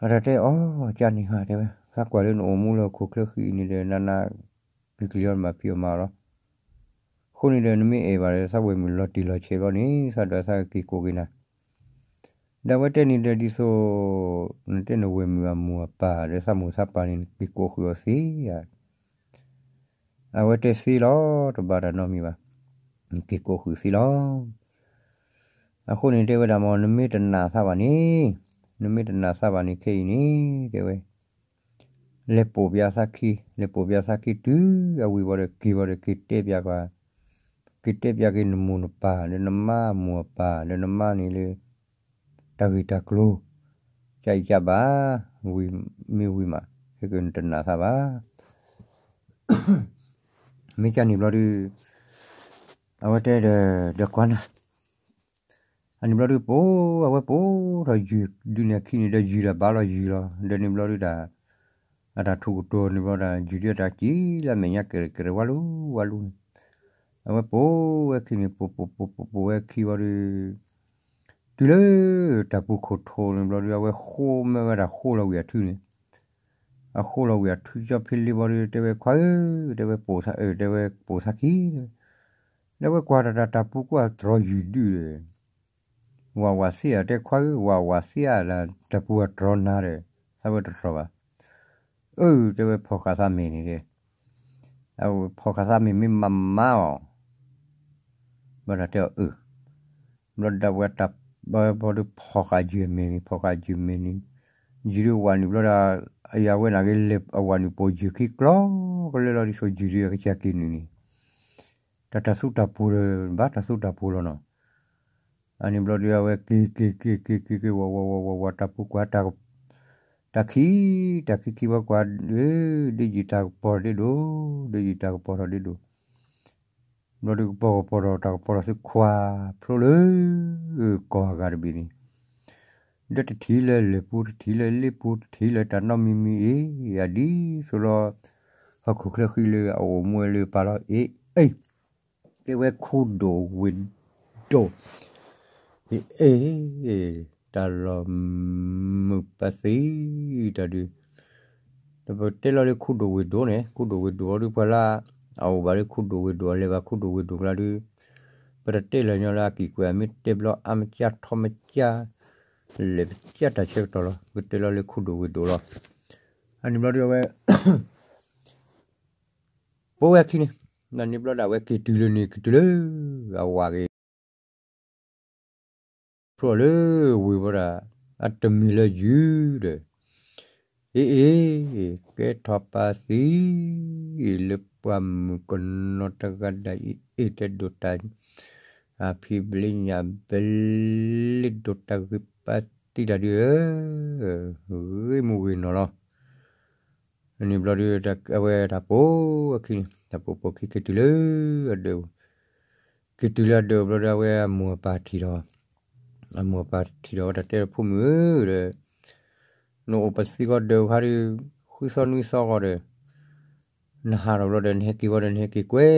အတၢ်တဲအီၤ ကန့ၣ်ဟါ တဲဝဲ သးကွၢ်လၢနအိၣ်မူလၢဟီၣ်ခိၣ်ချၢဃံအံၤန့ၣ်ဒီး နးနး ကျံၤကျံၤလီၤ နဘၣ်ဖံးအီၣ်မၤအီၤလီၤ. အဃိန့ၣ်ဒီး နမ့ၢ်အဲၣ်ဘၣ်ဒီး သးဝဲၢ်မုၣ်လီၤတံၢ်လီၤဆဲးဘျီန့ၣ် သးဒီးသးကက့ၤကိးက့ၤနၤ ဒီးအဝဲတဲန့ၣ်ဒီးဒ်သိး နတဲနဝဲၢ်မုၣ်အမိၢ်အပၢ်ဒီးသးမိၢ်သးပၢ်န့ၣ် နက့ၤကိးဃုာ်အီၤသ့ဧါ. အဝဲတဲသ့လီၤ တဘၣ်တၢ်နီတမံၤဘၣ်, နက့ၤကိးဃုာ်သ့လီၤ. အဃိန့ၣ်တဲဝဲဒၣ်မ့ၢ် နမ့ၢ်တနာ်သးဘၣ်န့ၣ်, နမ့ၢ်တနာ်သးဘၣ်န့ၣ်ခဲအံၤန့ၣ် တဲဝဲ လဲၤပိာ်ပျးသးခံ, လဲၤပိာ်ပျးသးခံတုၤအဝံၤဘၣ်ဒီးက့ၤဘၣ်ဒီးက့ၤတဲပျးကွၢ်, က့ၤတဲပျးက့ၤနမိၢ်နပၢ် ဒီးနမါမိၢ်အပၢ် ဒီးနမါန့ၣ်လၢ တၢ်ဂ့ၢ်တၢ်ကျိၤ ကၢ်အံၤကၢ်ဘၣ် ဝံၤမ့ၢ်ဝံၤမး ခဲကနတနာ်သးဘၣ်. မ့ၢ်ကၢ်န့ၣ်ဘျီဒုး အဝဲတဲဒီး ဒီးကွၢ်နၤ အန့ၣ်ဘျီဒုးပိာ် အဝဲပိာ်ထီၣ်ယုၢ်ဒုးန့ၣ်အခံန့ၣ်ဒီးယုၢ်ဒီးဘၣ်လီၤယုၢ်လီၤ ဒီးန့ၣ်ဘျီဒုးတၢ် အတၢ်ထူၣ်ကတိၤန့ၣ်ဘျီဒုး ယုၢ်ဒုးအတၢ်စံၣ်လၢမဲာ်ညါကဲးကဲးဝါလူၤဝါလူၤန့ၣ် အဝဲပိာ်ဝဲခံန့ၣ် ပိာ်ပိာ်ပိာ်ပိာ်ပိာ်ဝဲခံဘျီဒုး တုၤလၢ တၢ်ပူၤခိၣ်ထိးန့ၣ်ဘျီဒုး အဝဲဃိမ့ၢ်ဝဲဒၣ်ဃိလီၤဝံၤအထုန့ၣ်, အဃိလီၤဝံၤအထုကၠီဖဲလ့ဘျီဒုး တဲဝဲခွါဧၢ, တဲဝဲပိာ်သးအၢ တဲဝဲပိာ်သးခံ, ဒီးဝဲကွၢ်တၢ်တၢ်ပူၤကွၢ်တြီၤယုၢ်ဒုးဒီး ဝးဝးသ့ဧါ တဲခွါဧၢ ဝးဝးသ့ဧါ တၢ်ပူၤအတြီၤနၤဒီး သးဝဲတတြီၤဘၣ်, အၢ တဲဝဲဖီၣ်ဃာ်သးမဲာ်န့ၣ်ဒီး ဖီၣ်ဃာ်သးမဲာ်မ့ၢ်မၤမါအီၤ ဘၣ်တၢ်တဲအီၤအၢ, ဘျီဒၣ်ဝဲတၢ် ဘၣ်ဒုးဖီၣ်ဃာ်ယုၢ်မဲာ်န့ၣ် ဖီၣ်ဃာ်ယုၢ်မဲာ်န့ၣ်, ယုၢ်ဒုးဝးနုာ်ဘျီဒၣ် အယၤဝဲန့ၣ်က့ၤလဲၤအဝးနုာ်ပိာ်ယုၢ်ခံကျီကလဲလီၤဒ်သိးယုၢ်ဒုးအကစၢ်က့ၤနုာ်န့ၣ်, တၢ်တၢ်သူတၢ်ပူၤဒီး ဘၣ်တၢ်သူတၢ်ပူၤလီၤနီၤ. အန့ၣ်ဘျီဒုးအဝဲက့ၤက့ၤက့ၤက့ၤက့ၤက့ၤ ဝးဝးဝးဝးဝးတၢ်ပူၤကွၢ် တၢ်ခံ တၢ်ခံခံဝဲကွၢ် ဒ်ယံာ်တၢ်ကပီၤဒၣ်ဒိၣ်, ဒ်ယံာ်တၢ်ကပီၤထီၣ်ဒၣ်ဒိၣ်, ဘျီဒုးကပီၤကပီၤထီၣ် တၢ်ကပီၤထီၣ်ဆူခွါဖျိလၢ ကီၢ်အဂၤတဘ့ၣ်န့ၣ်, ဒီးတထံၣ်လၢလၢၢ်ပူၤ တထံၣ်လၢလ့ၣ်ပူၤ တထံၣ်လၢတၢ်နီတမံၤမံၤအံၤ ယၤဒ်သိးလီၤ ဟီၣ်ခိၣ်ချၢဃံလၢအအိၣ်မူဝဲလၢပာ်လီၤအ့ၣ် အ့ၣ် ကဲဝဲခိၣ်ဒိၣ်ဝ့ၢ်ဒိၣ်, အ့ၣ် တၢ်လီၢ်မုာ်ပသံ တၢ်ဒုး, ဒီးပတဲလီၤလၢခိၣ်ဒိၣ်ဝ့ၢ်ဒိၣ်န့ၣ် ခိၣ်ဒိၣ်ဝ့ၢ်ဒိၣ်အီၤဒုး ပှၤလၢအအိၣ်ဘၣ်လၢခိၣ်ဒိၣ်ဝ့ၢ်ဒိၣ် အလဲၤဘၣ်ခိၣ်ဒိၣ်ဝ့ၢ်ဒိၣ်ကျါဒုး, ပတတဲလၢာ်ညီလၢအကံၢ်ကွဲၢ် အမ့ၢ်တဲဘျီအါမကၢ်ထီမကၢ် လဲၤပကၢ်တၢ်ဆၢကတီၢ်လီၤ ပတဲလီၤလၢခိၣ်ဒိၣ်ဝ့ၢ်ဒိၣ်လီၤ. အန့ၣ်ဘျီဒုးအဝဲ ပိာ်ဝဲအခံန့ၣ်, န့ၣ်ဘျီဒၣ်ဝဲက့ၤတုၤလၢန့ၣ် က့ၤတုၤလၢ အဝၤက့ၤ ဖျိလၢဝ့ၢ်ဝဲဒၣ် အတမ့ၢ်လၢယုၢ်ဒီး, အ့ၣ်အ့ၣ် ကဲထီၣ်ပာ်သံ လၢပှၢ်မုၢ်ကနီၤတဂၤဒၣ်အံၤ အ့ၣ်တဲဒိၣ်တၢ် အဖံဘျ့ညၣ်ဘျ့ဒိၣ်တၢ်ဂ့ၢ်ပာ်သံတၢ်ဒုးဧၢ, ဂ့ၢ်မူဂ့ၢ်နီၢ်လီၤ. န့ၣ်ဘျီဒုး အဝဲတၢ်ပိာ်အခံန့ၣ် တၢ်ပိာ်ပိာ်ခံက့ၤတုၤလၢအဒၢး က့ၤတုၤလၢအဒၢးဘျီဒုး အဝဲအမိၢ်အပၢ်ထံၣ်ဒီး, အမိၢ်အပၢ်ထံၣ်ဒီးဝဲတၢ်တဲဖိမုၣ်ဧၢဒီး, နအိၣ်ပသံဂီၤဒၢးခါဒုး, ဃုသီနွံသီဂီၤဒီး, နဟးထီၣ်ဘျီဒီး နဟဲက့ၤဝဲဒီး နဟဲက့ၤကွဲး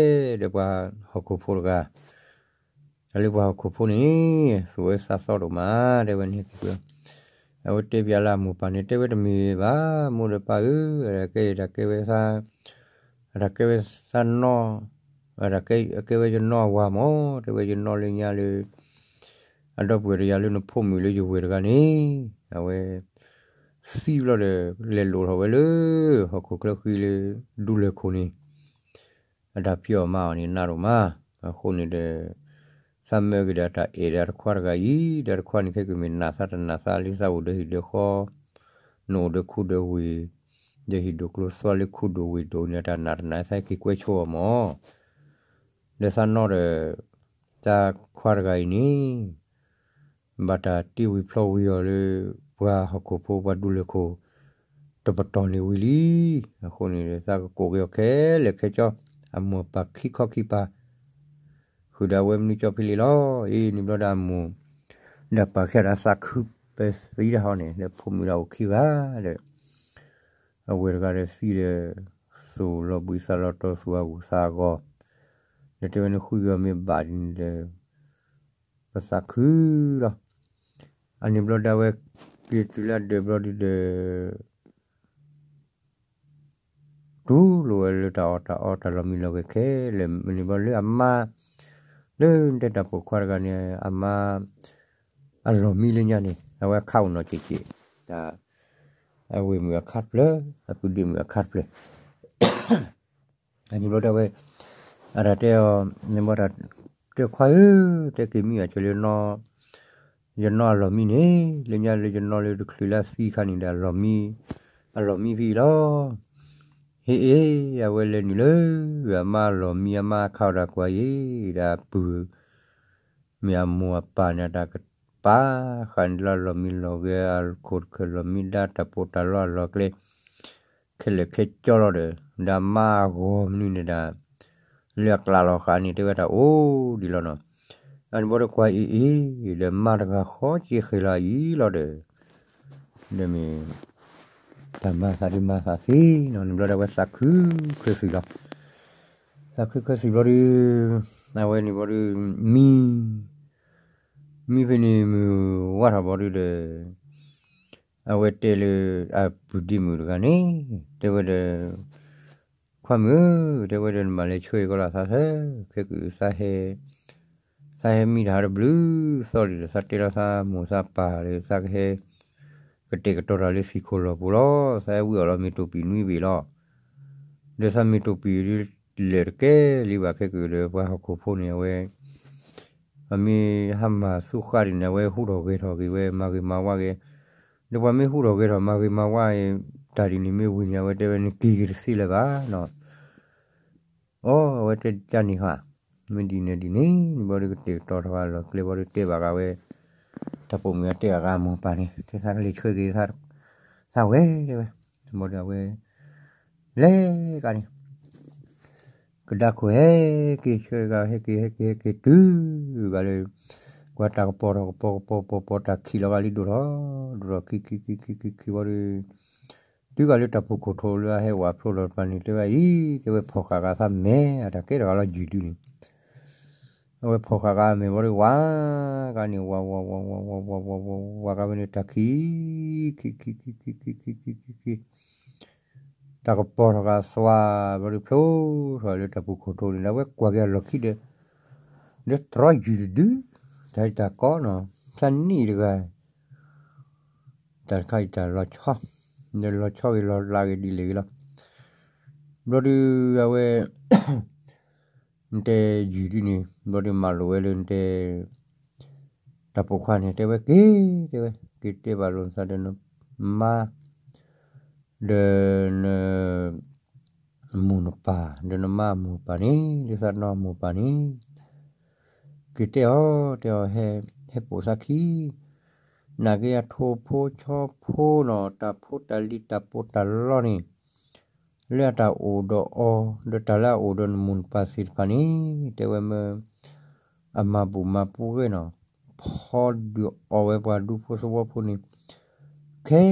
ဒီးပှၤဟီၣ်ခိၣ်ဖိတဂၤ တၢ်လၢပှၤဟီၣ်ခိၣ်ဖိန့ၣ် သူၣ်ဝဲသးသီဒိၣ်မး တဲဝဲနဟဲက့ၤကွဲး, အဝဲတဲပျးလၢအမိၢ်ပၢ်န့ၣ် တဲဝဲတမ့ၢ်ဘၣ် မိၢ်ဒီးပၢ်ဧၢ, အတၢ်ကဲအံၤ တၢ်ကဲဝဲသး, အတၢ်ကဲဝဲသးနီၢ်, အတၢ်ကဲဝဲယနီၢ်အဝၤမး တဲဝဲယနီၢ်လၢညါလၢ အဒီပုၢ်ဝဲၢ်တဂၤလၢနဖိမုၣ်လၢယဝဲၢ်တဂၤန့ၣ် အဝဲ သံဘျီဒီး လဲၤလိာ်ထီၣ်ဝဲလၢ ဟီၣ်ခိၣ်ချၢဃံလၢ ဒူလၢၢ်ခိၣ်န့ၣ် အတၢ်ဖံးအီၣ်မၤအီၣ်န့ၣ်နးဒိၣ်မး, အဃိန့ၣ်ဒီး သးမၢက့ၤဒီးတၢ်အဲၣ်ဒီးတခွါတဂၤအံၤ ဒီးတခွါန့ၣ်ခဲကမ့ၢ်နာ်သးတနာ်သးလၢသးအိၣ်ဒီးဟံၣ်ဒီးဃီ, နအိၣ်ဒီးခိၣ်ဒီးဝ့ၢ်, ဒီးဟံၣ်ဒိၣ်ကျိၤသွါလၢခိၣ်ဒိၣ်ဝ့ၢ်ဒိၣ်န့ၣ် တၢ်နာ်တနာ်သးက့ၤကွဲးဆိအီၤမး ဒီးသးနီၢ်ဒီး တၢ်ခွါတဂၤအံၤန့ၣ် ဘၣ်တၢ်တ့ဝံၤဖျီဝံၤအီၤလၢ ပှၤဟီၣ်ခိၣ်ဖိပှၤဒူလၢၢ်ခိၣ် တပတီၢ်န့ၣ်ဝံၤလံ. အဃိန့ၣ်ဒီး သးကကိးက့ၤအီၤခဲလၢာ်ခဲဆ့ အမိၢ်အပၢ်ခံခီခံပၤ ဃုာ်ဒီးအဝဲမနုၤကၠီဖံလ့လီၤ. အ့ န့ၣ်ဘျီဒီးအမိၢ် ဒီးပာ်ဃဲဒီးသးခုပသံတၢ်ဟီန့ၣ် ဒီးဖိမုၣ်ဒီးအိၣ်ခံဂၤဒီး အဝဲတဂၤဒီးသံဒီး သူၣ်လီၤဘှံးသးလီၤတီၤ သူၣ်အဂီၢ်သးအဂီၢ်, ဒီးတဲဝဲန့ၣ် ဃုယီၤမ့ၢ်ဘၣ်ဒ်န့ၣ်ဒီး ပသးခုလီၤ. အန့ၣ်ဘျီဒီးအဝဲ က့ၤတုၤလၢအဒၢးဘျီဒုဒီး တူၢ်လိာ်ဝဲလၢတၢ်အီၣ်တၢ်အီ တၢ်လီၤမံလီၤဂဲၤခဲလၢာ် မ့ၢ်န့ၣ်ဘျီလၢအမါ လၢနတဲတၢ်ပိာ်ခွါတဂၤန့ၣ် အမါ အလီၢ်မံလၢညါန့ၣ် အဝဲအခါအိၣ်နီၢ်ကဲးကဲး တၢ် အဝဲၢ်မုၣ်အခါတဖျၢၣ် အပုၢ်ဒ့ၣ်မုၣ်အခါတဖျၢၣ် အန့ၣ်ဘျီဒီးအဝဲ အတၢ်တဲအီၤ နဘၣ်တၢ်တဲခွါဧၢ, တဲက့ၤမံအီၤကၢၤလၢ ယနီၢ်အလီၢ်မံန့ၣ် လၢညါလၢယနီၢ်လၢတချုးလၢအသံခါန့ၣ်ဒီး အလီၢ်မံဖဲအံၤလီၤ. ဟ့ၣ်အ့ၣ် အဝဲလဲၤနုာ်လၢ အမါအလီၢ်မံ အမါအခါအိၣ်ဒီးကွၢ်အံၤ ဒီးအပုၢ် မ့ၢ်အမိၢ်အပၢ်န့ၣ် အတၢ်ကပာ်ဃာ်န့ၣ်လၢအလီၢ်မံလီၤဂဲၤ အခိၣ်တခၢၣ်လီၢ်မံဒါ တၢ်ပီးတၢ်လီအလီၢ်ကျဲ ခဲလၢာ်ခဲကၠီလီၤဒီး ဒီးအမါအဂီၢ်မနုၤန့ၣ်ဒီး လၢအကျးလီၤဃာ်န့ၣ် တဲဝဲတၢ်အိၣ်ဒံးလီၤနီၤ. အန့ၣ်ဘျီဒီးကွၢ်အံၤအံၤ ဒီးမါတဂၤဃီက့ၤဃဲၤလီၤအံၤလီၤဒီး ဒီးမ့ၢ် တၢ်မၤသးဒ်မၤသးသ့နီၤ န့ၣ်ဘျီဒီးအဝဲသးခုခၢၣ်သုးလီၤ. သးခုခၢၣ်သုးဘျီဒီး အဝဲန့ၣ်ဘျီဒီး မံ မံဖဲန့ၣ်မုၢ်ဝါထီၣ်ဘျီဒီး အဝဲတဲလၢအပုၢ်ဒ့ၣ်မုၣ်တဂၤန့ၣ် တဲဝဲဒီး ခွါမုၣ်ဧၢ, တဲဝဲဒီးနဘၣ်လဲၤဆှၢကီလီၤသးသၢ, ခဲကသးဟဲ သးဟဲမံတၢ်ဟးတဘျုးသီဒံးဒီး သးတဲလီၤသးမိၢ်သးပၢ်ဒီး သးကဟဲ ကတဲာ်ကတီၤတၢ်လၢသံၣ်ခိၣ်လီၢ်ပူၤလီၤ. သးဟဲဝံအီၣ်လီၤမ့ၢ်တိၢ်ပံာ်နွံဘ့ၣ်လီၤ. ဒီးသးမ့ၢ်တိၢ်ပံာ်ဒ်လဲၣ်တကဲလံဘၣ် ခဲကဒီးပှၤဟီၣ်ခိၣ်ဖိန့ၣ် အဝဲ ပှၤမ့ၢ်ဟးမၤသူဃာ်ဒ်န့ၣ် အဝဲဟူးထီၣ်ဂဲၤထီၣ်က့ၤဝဲ မၤဂ့ၤမၤဝါက့ၤ, ဒီးပှၤမ့ၢ်ဟူးထီၣ်ဂဲၤထီၣ်မၤဂ့ၤမၤဝါ တၢ်ဒ်န့ၣ်မ့ၢ်ဝံၤန့ၣ် အဝဲတဲဝဲန့ၣ်က့ၤက့ၤတသ့လၢၤဘၣ်နီၤ. အိ အဝဲတဲတၢ်န့ၣ်ဃီ မ့ၢ်ဒ်န့ၣ်ဒ်န့ၣ် ဘျီဒီးကတဲာ်ကတီၤထီၣ်အလီၢ်ကျဲ ဘျီဒီးတဲဘၣ်ဃးဝဲ တၢ်ပိာ်မုၣ်အတဲဘၣ်ဃးအမိၢ်ပၢ်န့ၣ် တဲသးကလဲၤဆှၢက့ၤ သးဝဲတဲဝဲ ဘျီဒီးအဝဲ လဲၤကါန့ၣ် ကဒါခိၣ်ဟဲက့ၤဆှၢကါ ဟဲက့ၤ ဟဲက့ၤ ဟဲက့ၤတုၤကါလၢ ကွၢ်တၢ်ကပီၤထီၣ်ကပီၤကပီၤပီၤပီၤ တၢ်ခံးလီၤကါလံဒိၣ်ထီၣ် ဒိၣ်ထီၣ်ခံခံခံခံခံခံဘျီဒီး တုၤကါလၢတၢ်ပူၤခိၣ်ထိးလၢအဟဲဝးဖျိလီၤတပၤန့ၣ် တဲဝဲအံၤ တဲဝဲဖီၣ်ဃာ်ကါသးမဲာ် အတၢ်ကဲထီၣ်ကါလီၤယုၢ်ဒုန့ၣ် အဝဲဖီၣ်ဃာ်ကါအမဲာ်ဘျီဒီး ဝးကါန့ၣ် ဝးဝးဝးဝးဝးဝးဝးဝးဝးကါဝဲန့ၣ် တၢ်ခံး ခံးခံးခံးခံးခံးခံးခံးခံးခံး တၢ်ကပီၤထီၣ်ကါသွါ ဘျီဒီးဖျိထီၣ်လၢတၢ်ပူၤခိၣ်ထိးန့ၣ် အဝဲကွၢ်က့ၤအလီၢ်ခံဒီး ဒီးတြီယုၢ်တဒု တၢ်အံၤတၢ်ကီနီၤ သးနံၣ်တဂၤ တၢ်တခါအံၤတၢ်လီၤဆီ ဒီးလီၤဆီဂ့ၤလီၤလးဂ့ၤဒ်လဲၣ်ဂ့ၤလီၤ ဘျီဒီးအဝဲ နတဲယုၢ်ဒုန့ၣ် ဘျီဒီးမၤလိာ်ဝဲလၢနတဲ တၢ်ပိာ်ခွါန့ၣ် တဲဝဲက့ၤ တဲဝဲ က့ၤတဲဘၣ်လိာ်နသးဒီးနမါ ဒီးနမိၢ်နပၢ် ဒီးနမါအမိၢ်ပၢ်န့ၣ် ဒ်သးနီၢ်အမိၢ်ပၢ်န့ၣ် က့ၤတဲအီၤ တဲအီၤ ဟဲပိာ်သးခံ နာ်က့အထိးဖိဆီဖိနီၤ တၢ်ဖိတၢ်လံၤတၢ်ပီးတၢ်လီန့ၣ် လၢအတၢ်အိၣ်ဒီးအီၤ ဒီးတၢ်လၢအအိၣ်ဒီးနမိၢ်နပၢ်သ့ၣ်တဖၣ်န့ၣ် တဲဝဲမ့ၢ် အမၤဘူၣ်မၤပှဲၤနီၤ ဖီဒုးအီၣ်ဝဲပှၤဒူဖိသဝီဖိန့ၣ် ခဲ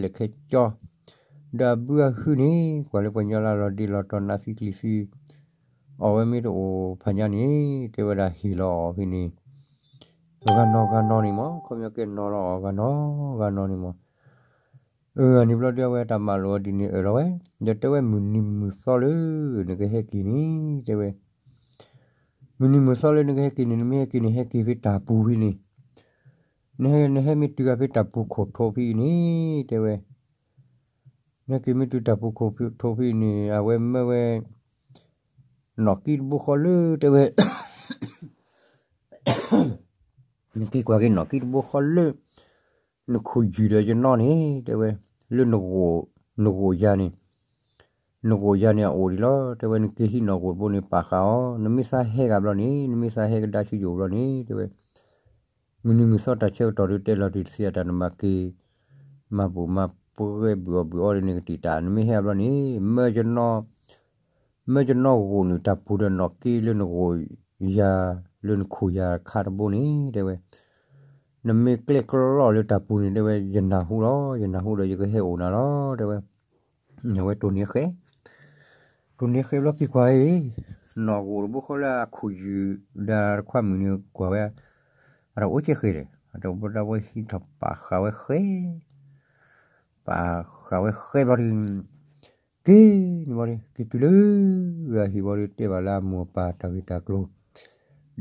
လၢာ်ခဲကၠီ ဒီးအဘုအဟုန့ၣ် ကွၢ်လၢပှၤကညီလၢအလီၤဒ့လီၤတီၤနးသံကျံၤသံ အီၣ်ဝဲမ့ၢ်တအိၣ်ဖးညါန့ၣ် တဲဝဲဒၣ်ဟ့ၣ်လီၤအီၤဖဲန့ၣ် ဂၤနီၤဂၤနီၤန့ၣ်မး ခီပညီကဲနီၤလီၤအီၤဂၤနီၤဂၤနီၤန့ၣ်မး အန့ၣ်ဘျီဒီးအဝဲတၢ်မၤလိာ်အီၤဒ်န့ၣ်အၢၣ်လီၤဝဲ ဒီးတဲဝဲမုၢ်နံၤမုၢ်သီလၢ နကဟဲက့ၤန့ၣ် တဲဝဲ မုၢ်နံၤမုၢ်သီလၢနကဟဲက့ၤန့ၣ် နမ့ၢ်ဟဲက့ၤန့ၣ် ဟဲက့ၤဖဲတၢ်ပူၤဖဲန့ၣ် နဟဲ နဟဲမ့ၢ်တုၤဂၤဖဲတၢ်ပူၤခိၣ်ထိးဖဲအံၤန့ၣ် တဲဝဲ နဟဲက့ၤမ့ၢ်တုၤတၢ်ပူၤခိၣ်ထိးဖဲအံၤန့ၣ် အဝဲမၢဝဲ နီၣ်ကံတဘိဃီလၢ တဲဝဲ နက့ၤကွၢ်က့ၤနီၣ်ကံတဘိဃီလၢ နခိၣ်ယုၢ်ဒီးယနီၢ်န့ၣ် တဲဝဲ လၢနဂိၢ် နဂိၢ်ယၤန့ၣ် နဂိၢ်ယၤန့ၣ်အအိၣ်ဒံးလီၤ တဲဝဲ နက့ၤဟံးနီၣ်ဂိၢ်တဘိန့ၣ် ပာ်ဃာ်အီၤ နမ့ၢ်သးဟဲဂၤဘျီန့ၣ် နမ့ၢ်သးဟဲကဒါဆူယအိၣ်ဘျီန့ၣ် တဲဝဲ မုၢ်နံၤမုၢ်သီတၢ်ဆၢကတီၢ်ဒုးတဲလီၤတံၢ်တသ့အတၢ်နမၤက့ၤ မၤဘူၣ်မၤပှဲၤဘုၣ်အီၣ်ဘုၣ်အီဒီးန့ၣ်ကတံာ်တာ် နမ့ၢ်ဟဲဂၤဘျီန့ၣ် မၢယနီၢ် မ့ၢ်ယနီၢ်ဂိၣ်န့ၣ် တၢ်ပူၤဒီးနီၢ်က့လၢနဂိၣ်ယၤ လၢနခိၣ်ယၤခါတဘိန့ၣ် တဲဝဲ, နမ့ၢ်ကျဲၣ်ကျီလီၤလၢတၢ်ပူၤန့ၣ် တဲဝဲ ယနၢ်ဟူလီၤ ယနၢ်ဟူဒီးယကဟဲအိၣ်နၤလီၤ တဲဝဲ. အဝဲတိၢ်န့ၢ်ဃဲ, တိၢ်န့ၢ်ဃဲဘျီက့ၤကွၢ်အံၤ, နီၢ်ဂိၣ်တဘိဃီလၢအခိၣ်ယုၢ် ဒီးတခွါမုၣ်န့ၣ်ကွၢ်ဝဲ, အတအိၣ်ကဲဃဲဒီး အတအိၣ်ဘၣ်ဒၣ်ဝဲဟံးထီၣ်ပာ်ဃာ်ဝဲဃဲ ပာ်ဃာ်ဝဲဃဲဘျီဒီး က့ၤန့ၣ်ဘျီဒီး က့ၤတုၤလၢအဟံၣ်ဘျီဒီး တဲဘၣ်လၢအမိၢ်အပၢ်တၢ်ဂ့ၢ်တၢ်ကျိၤ, ဒ်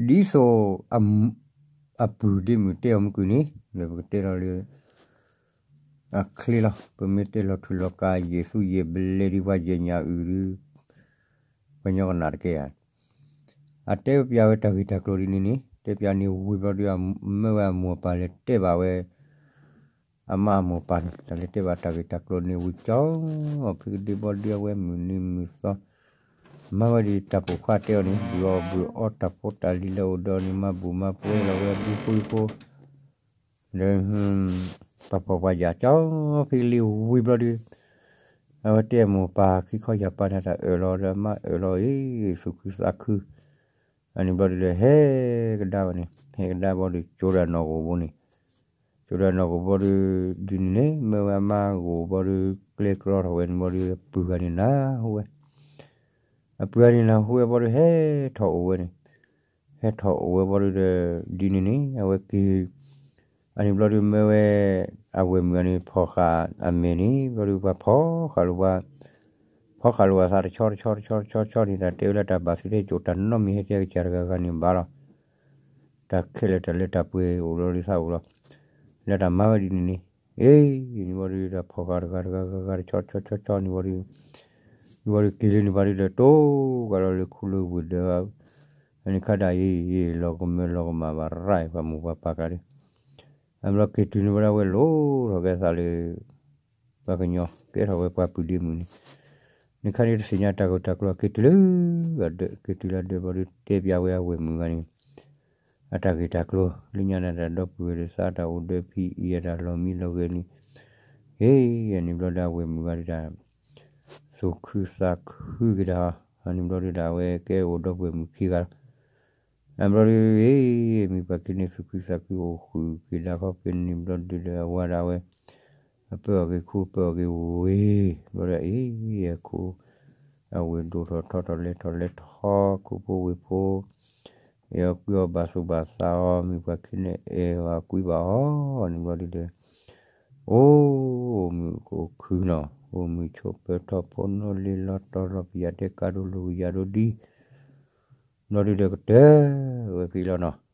သိးအပုၢ်ဒ့မုၣ်တဲအီၤမုၢ်ကွံာ်န့ၣ် လၢပကတဲလီၤလၢ အချ့လီၤ. ပမ့ၢ်တဲလီၤထွံလီၤကး ယဲၢ်သူယဲၢ်ဘျဲၣ်ဒ်ပှၤယဲၢ်ညၣ်အုၣ်ဒီး ပှၤညီကနၣ်တကဲဧါ. အတဲပျးဝဲတၢ်ဂ့ၢ်တၢ်ကျိၤဒ်န့ၣ်န့ၣ် တဲပျးန့ၣ်ဝံၤဘျီဒီး မၢဝဲအမိၢ်အပၢ်လဲၤတဲဘၣ်ဝဲ အမါအမိၢ်အပၢ်န့ၣ် တၢ်လဲၤတဲဘၣ်တၢ်ဂ့ၢ်တၢ်ကျိၤန့ၣ်ဝံၤကၠီ ဖံကဒ့ဘျီဒီး အဝဲမုၢ်နံၤမုၢ်သီ မၤဝဲဒ်တၢ်ပိာ်ခွါတဲအီၤန့ၣ် ဘုၣ်အီၣ်ဘုၣ်အီ တၢ်ဖိတၢ်လံၤလၢအိၣ်ဒီးန့ၣ် မၤဘူၣ်မၤပှဲၤလီၤဝဲဘုဖိဃိ ဒီး ပှၤဖှီၣ်ပှၤယာ်ကၠီ ဖံကလံၤဝံၤဘျီဒီး အဝဲတဲအမိၢ်အပၢ်ခံခီယၢ်ပၤန့ၣ် တၢ်အၢၣ်လီၤဒီး အမါအၢၣ်လီၤအံၤ သူၣ်ခုသးခု အန့ၣ်ဘျီဒီး ဟဲကဒါဝဲန့ၣ် ဟဲကဒါဘျီဒီး ကၠိဒီးနီၢ်ဂိၣ်ဘိန့ၣ် ကၠိဒီးနီၢ်ဂိၣ်ဘျီဒီး ဒ်န့ၣ်န့ၣ် မၢဝဲအမါဂိၣ်ဘျီဒီး ကျဲကျီထီၣ်ဝဲန့ၣ်ဘျီဒီး အပုၢ်ဂၤန့ၣ်နၢ်ဟူဝဲ အပုၢ်ဂၤန့ၣ်နၢ်ဟူဝဲဘျီဒီး ဟဲထီၣ်အိၣ်ဝဲန့ၣ် ဟဲထီၣ်အိၣ်ဝဲဘျီဒီး ဒ်န့ၣ်န့ၣ် အဝဲက့ၤ အန့ၣ်ဘျီဒီးမၢဝဲ အဝဲၢ်မုၣ်ဂၤန့ၣ် ဖီၣ်ဃာ်အမဲာ်န့ၣ် ဘျီဒီးပှၤဖီၣ်ဃာ်လိာ်ပှၤ ဖီၣ်ဃာ်လိာ်ပှၤသးတဆီတဆီတဆီတဆီတဆီန့ၣ် တၢ်တဲဝဲလၢတၢ်ဘၣ်သုးတဲကိးတၢ်နီတမံၤ ဟဲတဲကစၢ်တဂၤဂၤန့ၣ်ဘၣ်လီၤ. တၢ်ခဲလၢာ်တၢ်လၢတၢ်ပှဲၤအိၣ်လီၤလၢသးအိၣ်လီၤ. လၢတၢ်မၤဝဲဒ်န့ၣ်န့ၣ် အ့ၣ် န့ၣ်ဘျီဒီး တၢ်ဖီၣ်ဃာ်တဂၤတဂၤဂၤဂၤတဆီတဆီတဆီတဆီန့ၣ်ဘျီဒီး န့ၣ်ဘျီဒီးက့ၤလၢန့ၣ်ဘျီဒီး တိၢ်ကဒီးလၢခူလၢဝ့ၢ်ဒီး အန့ၣ်ခါဒၣ်အံၤ လီၤကမၢလီၤကမၣ်ဘၣ်ရၣ် ပှၤမိၢ်ပှၤပၢ်ကျါဒီး အဘျီက့ၤတုၤန့ၣ်ဘျီဒီး အဝဲလိၣ်ထီၣ်ကဲသးလၢ ပှၤကညီ ကဲထီၣ်ဝဲပှၤပုၢ်ဒ့မုၣ်န့ၣ် န့ၣ်ခါန့ၣ်တသ့ၣ်ညါတၢ်ဂ့ၢ်တၢ်ကျိၤ က့ၤတုၤလၢအဒၢး က့ၤတုၤလၢအဒၢးဘျီဒီး တဲပျးဝဲအဝဲၢ်မုၣ်ဂၤန့ၣ် အတၢ်ဂ့ၢ်တၢ်ကျိၤ လၢညါန့ၣ်တၢ်ဒီပုၢ်ဝဲၢ်ဒီးသးတၢ်အိၣ်ဒီးဖံအံၤအတၢ်လီၤမံလီၤဂဲၤန့ၣ် ဟ့ၣ် အန့ၣ်ဘျီဒီးအဝဲၢ်မုၣ်ဂၤဒီးတၢ် သူၣ်ခုသးခုက့ၤဒၣ် အန့ၣ်ဘျီဒီးဒၣ်အဝဲကဲအိၣ်ဒီပုၢ်ဝဲၢ်မုၣ်ခံဂၤလီၤ. အဘျီဒီး မ့ၢ်ပှၤခံန့ၣ်သူၣ်ခုသးခုအိၣ်ဃုာ်က့ၤဒၣ်ခီဖဲန့ၣ်ဘျီဒီးအဝဲဒၣ်ဝဲ အပၢအီၣ်က့ၤခူ ပၢအီၣ်က့ၤဝ့ၢ် ဘျီဒီးအံၤ အခိ အဝ့ၢ်ဒိၣ်ထီၣ်ထီထီၣ်လဲၤထီၣ်လဲၤထီ ခိဖိဝ့ၢ်ဖိ အံၤအီၤကွံအီၤဘၣ်သူၣ်ဘၣ်သးအီၤ မ့ၢ်ပှၤခံန့ၣ်အဲၣ်အီၤကွံဘၣ်အီၤန့ၣ်ဘျီဒီး အိၣ်မုာ်အိၣ်ခုနီၤ အိၣ်မုာ်ဆိးပၢၤထီၣ်ဖိနီၣ်လ့လီၤတီၤလီၤ ပယၣ်တဲကါဒိၣ်လိာ်ကယၢ်ဒိၣ်ဒံ ဘျီဒီးကတၢၢ်ဝဲဖဲလီၤနီၤ.